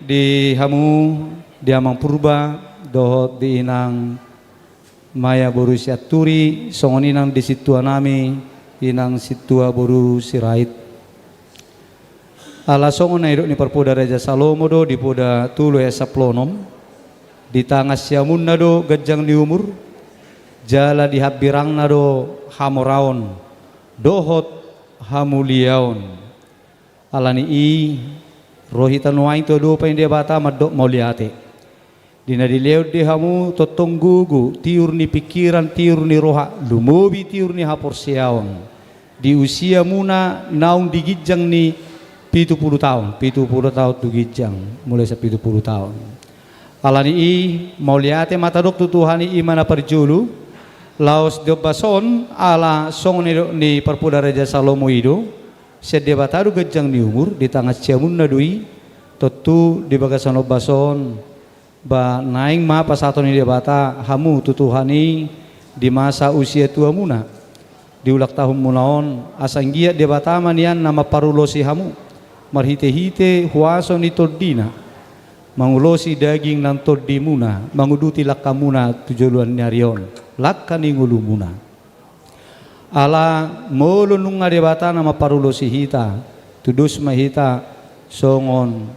di hamu, di Amang Purba dohot di Inang Maya boru Sianturi, songon i nang di sintuanami, Inang Sintua boru Sirait. Ala songon na nidok ni parpoda Raja Salomo do di Poda Tolu ayat sampulu onom: Di tangan siamunna do ganjang ni umur, jala di hambirangna do hamoraon dohot hamuliaon. Alani i, ro hita nuaeng tu adopan ni Debata mandok mauliate. Di na dilehon di hamu tongtong gogo, tiur ni pingkiran, tiur ni roha, lumobi tiur ni haporseaon. Di usiamuna naung di ginjang ni pitu pulu taon, pitu pulu taon tu ginjang, mulai sian pitu pulu taon. Alani i, mauliate ma tadok tu Tuhan i, i ma na parjolo, laos di ombas on, ala songon na nidok ni parpoda Raja Salomo i do, sian Debata do ganjang ni umur, di tangan siamunna do i, tontu di bagasan ombas on, ba naeng ma pasahaton ni Debata hamu tu Tuhan i di masa usia tuamuna, di ulang tahunmuna on, asa anggiat Debata ma nian na mamparulosi hamu, marhitehite huaso ni TondiNa, mangulosi daging nang tondimuna, manguduti langkamuna tu joloan ni ari on, langka ni ngolumuna. Ala molo nunga Debata na mamparulosi hita, tudos ma hita songon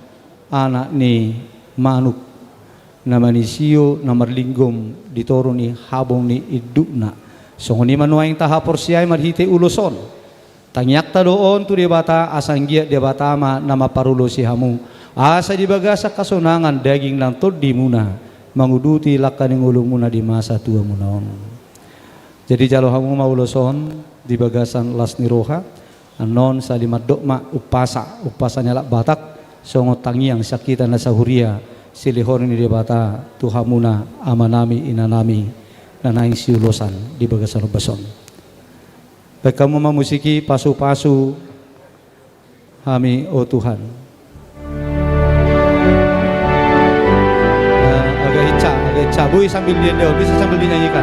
anak ni manuk na manisio na marlinggom di toru ni habong ni indukna. Songon i ma nuaeng tahaporseai marhite ulos on. Tangiangta do on tu Debata, asa anggiat Debata ma na mamparulosi hamu, asa di bagasan hasonangan daging nang tondimuna, manguduti langka ni ngolumuna di masa tuamuna on. Jadi jalo hamu ma ulos on di bagasan las ni roha. Annon sahali mandok ma umpasa, umpasa ni halak Batak, songon tangiang sian hita na sahuria, silehon ni Debata tu hamuna amanami, inanami, na naeng siulosan di bagasan ombas on. Baen hamu ma musik i, pasu-pasu hami, o Tuhan. Eh, cabui sambil dia, dia bisa sambil dinyanyikan.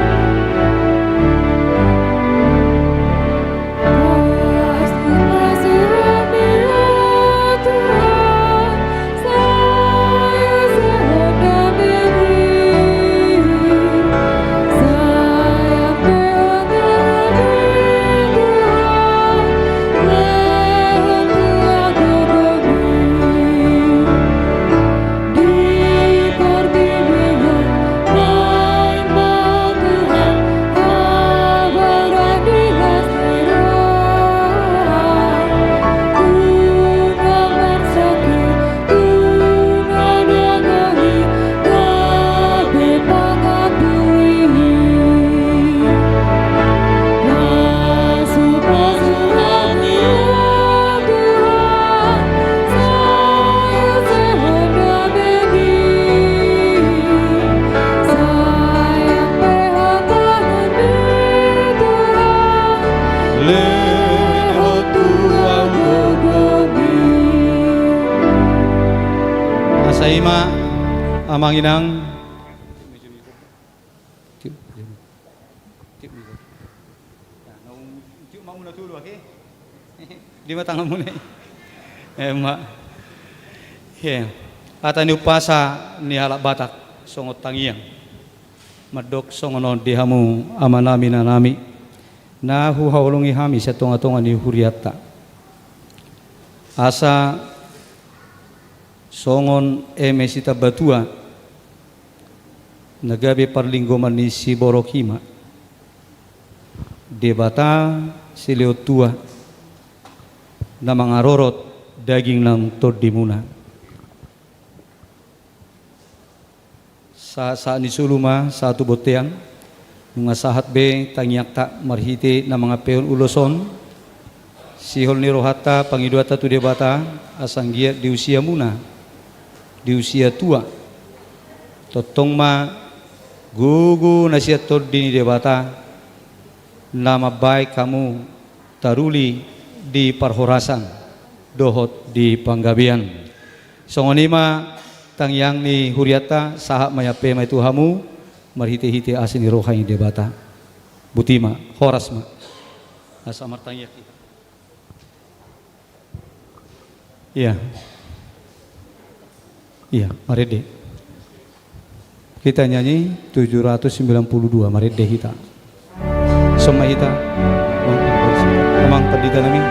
Asa i ma, amang inang. Tiup, tiup, tiup. Nah, naung tiup ma muna tolu ake. Di ma tanganmuna i. Ema. Hata ni umpasa ni halak Batak songon tangiang. Mandok songon on di hamu amanami, inanami, na huhaholongi hami sian tongatonga ni hurianta. Asa songon eme sitambatua na gabe parlinggoman ni siborok i ma Debata silehon tua na mangarorot daging nang tondimuna. Sa-, sahat ni solu ma, sahat tu bontean, nunga sahat be tangiangta marhite na mangampehon ulos on, sihol ni rohanta pangidoanta tu Debata, asa anggiat di usiamuna, di usia tua, tongtong ma gogo na sian Tondi ni Debata, na mambahen hamu taruli di parhorasan dohot di panggabean. Songon i ma tangiang ni hurianta, sahat ma i, ampe ma i tu hamu, marhitehite asi ni roha ni Debata. Boti ma, horas ma. Asa martangiang hita. Iya. Iya, marende. Kita nyanyi tujuh ratus sembilan puluh dua, marende hita. Dison ma hita. Amang Pandita nami.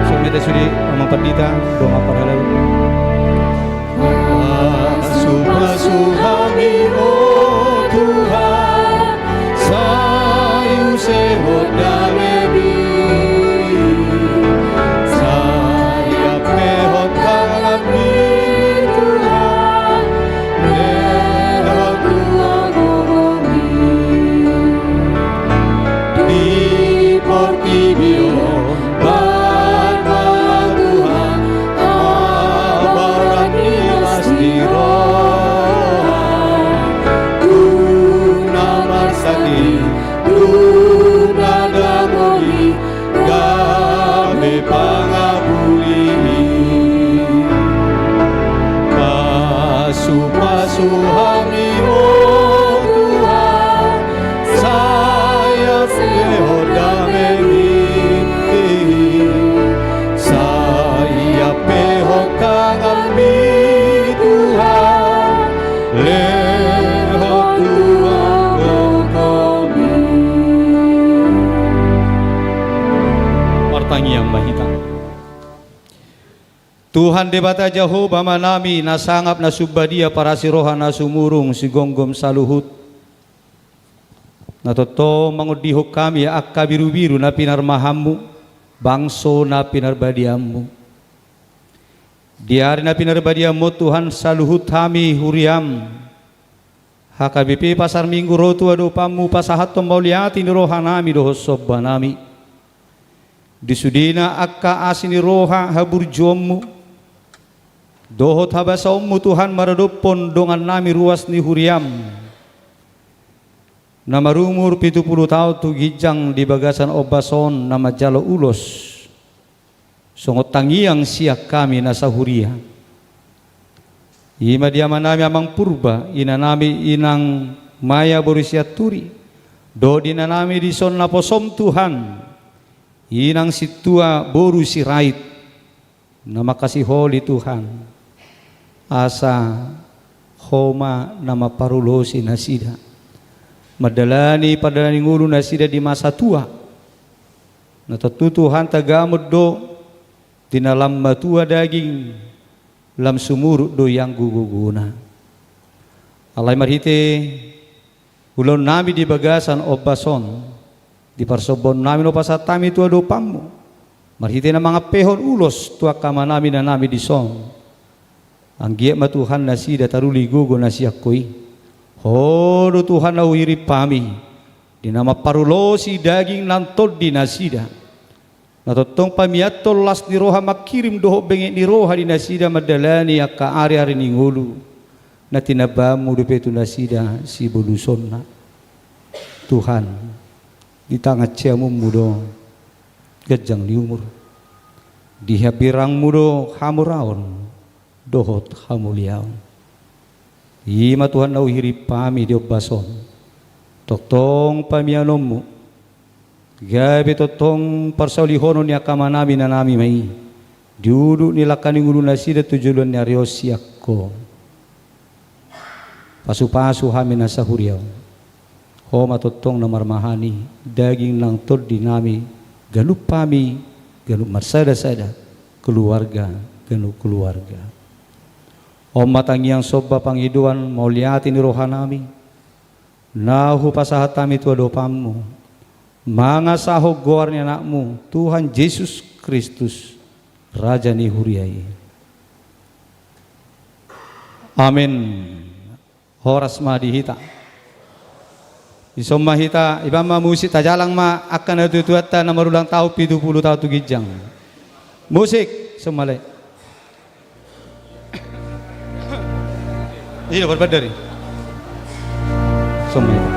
Dison ma hita sude, Amang Pandita, dongan parhalado. Pasupasu hami, o Tuhan, sai usehon damemi, sai ampehon tanganmi, Tuhan, lehon tua gogomi. Di portibi on, bahen ma, Tuhan, habaoran ni las ni roha, tu na marsakit, tu na dagoli, gabe pangapuli. Pasupasu hami, o Tuhan, sai ampehon damemi, sai ampehon tanganmi, Tuhan, lehon tua gogomi. Martangiang ma hita. Tuhan Debata Jahowa Amanami, na sangap, na sumbadia, parasi roha, na sumurung, sigomgom saluhut. Na tongtong mangondihon hami angka birubiru na pinarmahanmu, bangso na pinarbadiaonmu. Di ari na pinarbadiaonmu, Tuhan, saluhut hami huriam, H K B P Pasar Minggu ro tu adopanmu, pasahathon mauliate ni rohanami dohot sombanami. Di sudena angka asi ni roha haburjuonmu dohot habasaonmu, Tuhan, maradophon dongannami ruas ni huriam na marumur pitu pulu taon tu ginjang di bagasan ombas on na manjalo ulos. Songon tangiang sian hami na sahuria. I ma di amanami Amang Purba, inanami Inang Maya boru Sianturi, dohot di inanami dison naposom Tuhan, Inang Sintua boru Sirait, na mangkasiholi Tuhan, asa Ho ma na mamparolosi nasida mandalani pardalanan ni ngolu nasida di masa tua. Na tontu Tuhan tagamon do di na lam matua daging, lam sumurut do ianggo gogona. Alai marhite ulaonnami di bagasan ombas on, diparsombaonnami na hupasahat hami tu adopanmu, marhite na mangampehon ulos tu angka amanami inanami dison. Anggiat ma Tuhan nasida taruli gogo na sian Ho i. Ho do Tuhan na huhirim hami di na mamparolosi daging nang tondi nasida, na tongtong pamiathon las ni roha mangkirim dohot benget ni roha di nasida mandalani angka ariari ni ngolu na tinambaanmu dope tu nasida sibolusonna. Tuhan, di tangan siamunmu do ganjang ni umur, di hambirangmu do hamoraon dohot hamuliaon. I ma Tuhan na huhirim hami di ombas on, tongtong pamianonmu, gabe tongtong parsaulihonon ni angka amanami inanami ma i di udut ni langka ni ngolu nasida tu joloan ni ari on sian Ho. Pasupasu hami na sahuria on. Ho ma tongtong na marmahani daging nang tondinami, ganup hami, ganup marsadasada, keluarga, ganup keluarga. On ma tangiang, somba, pangidoan, mauliate ni rohanami na hupasahat hami tu adopanmu, mangasahon goar ni Anakmu, Tuhan Jesus Kristus, Raja ni huria i. Amen. Horas ma di hita. Dison ma hita, ibaen ma musik, tajalang ma angka natuatuanta na marulang tahun pitu pulu tahun tu ginjang. Musik, dison ma lae. Iya, barbadari. Dison ma hita.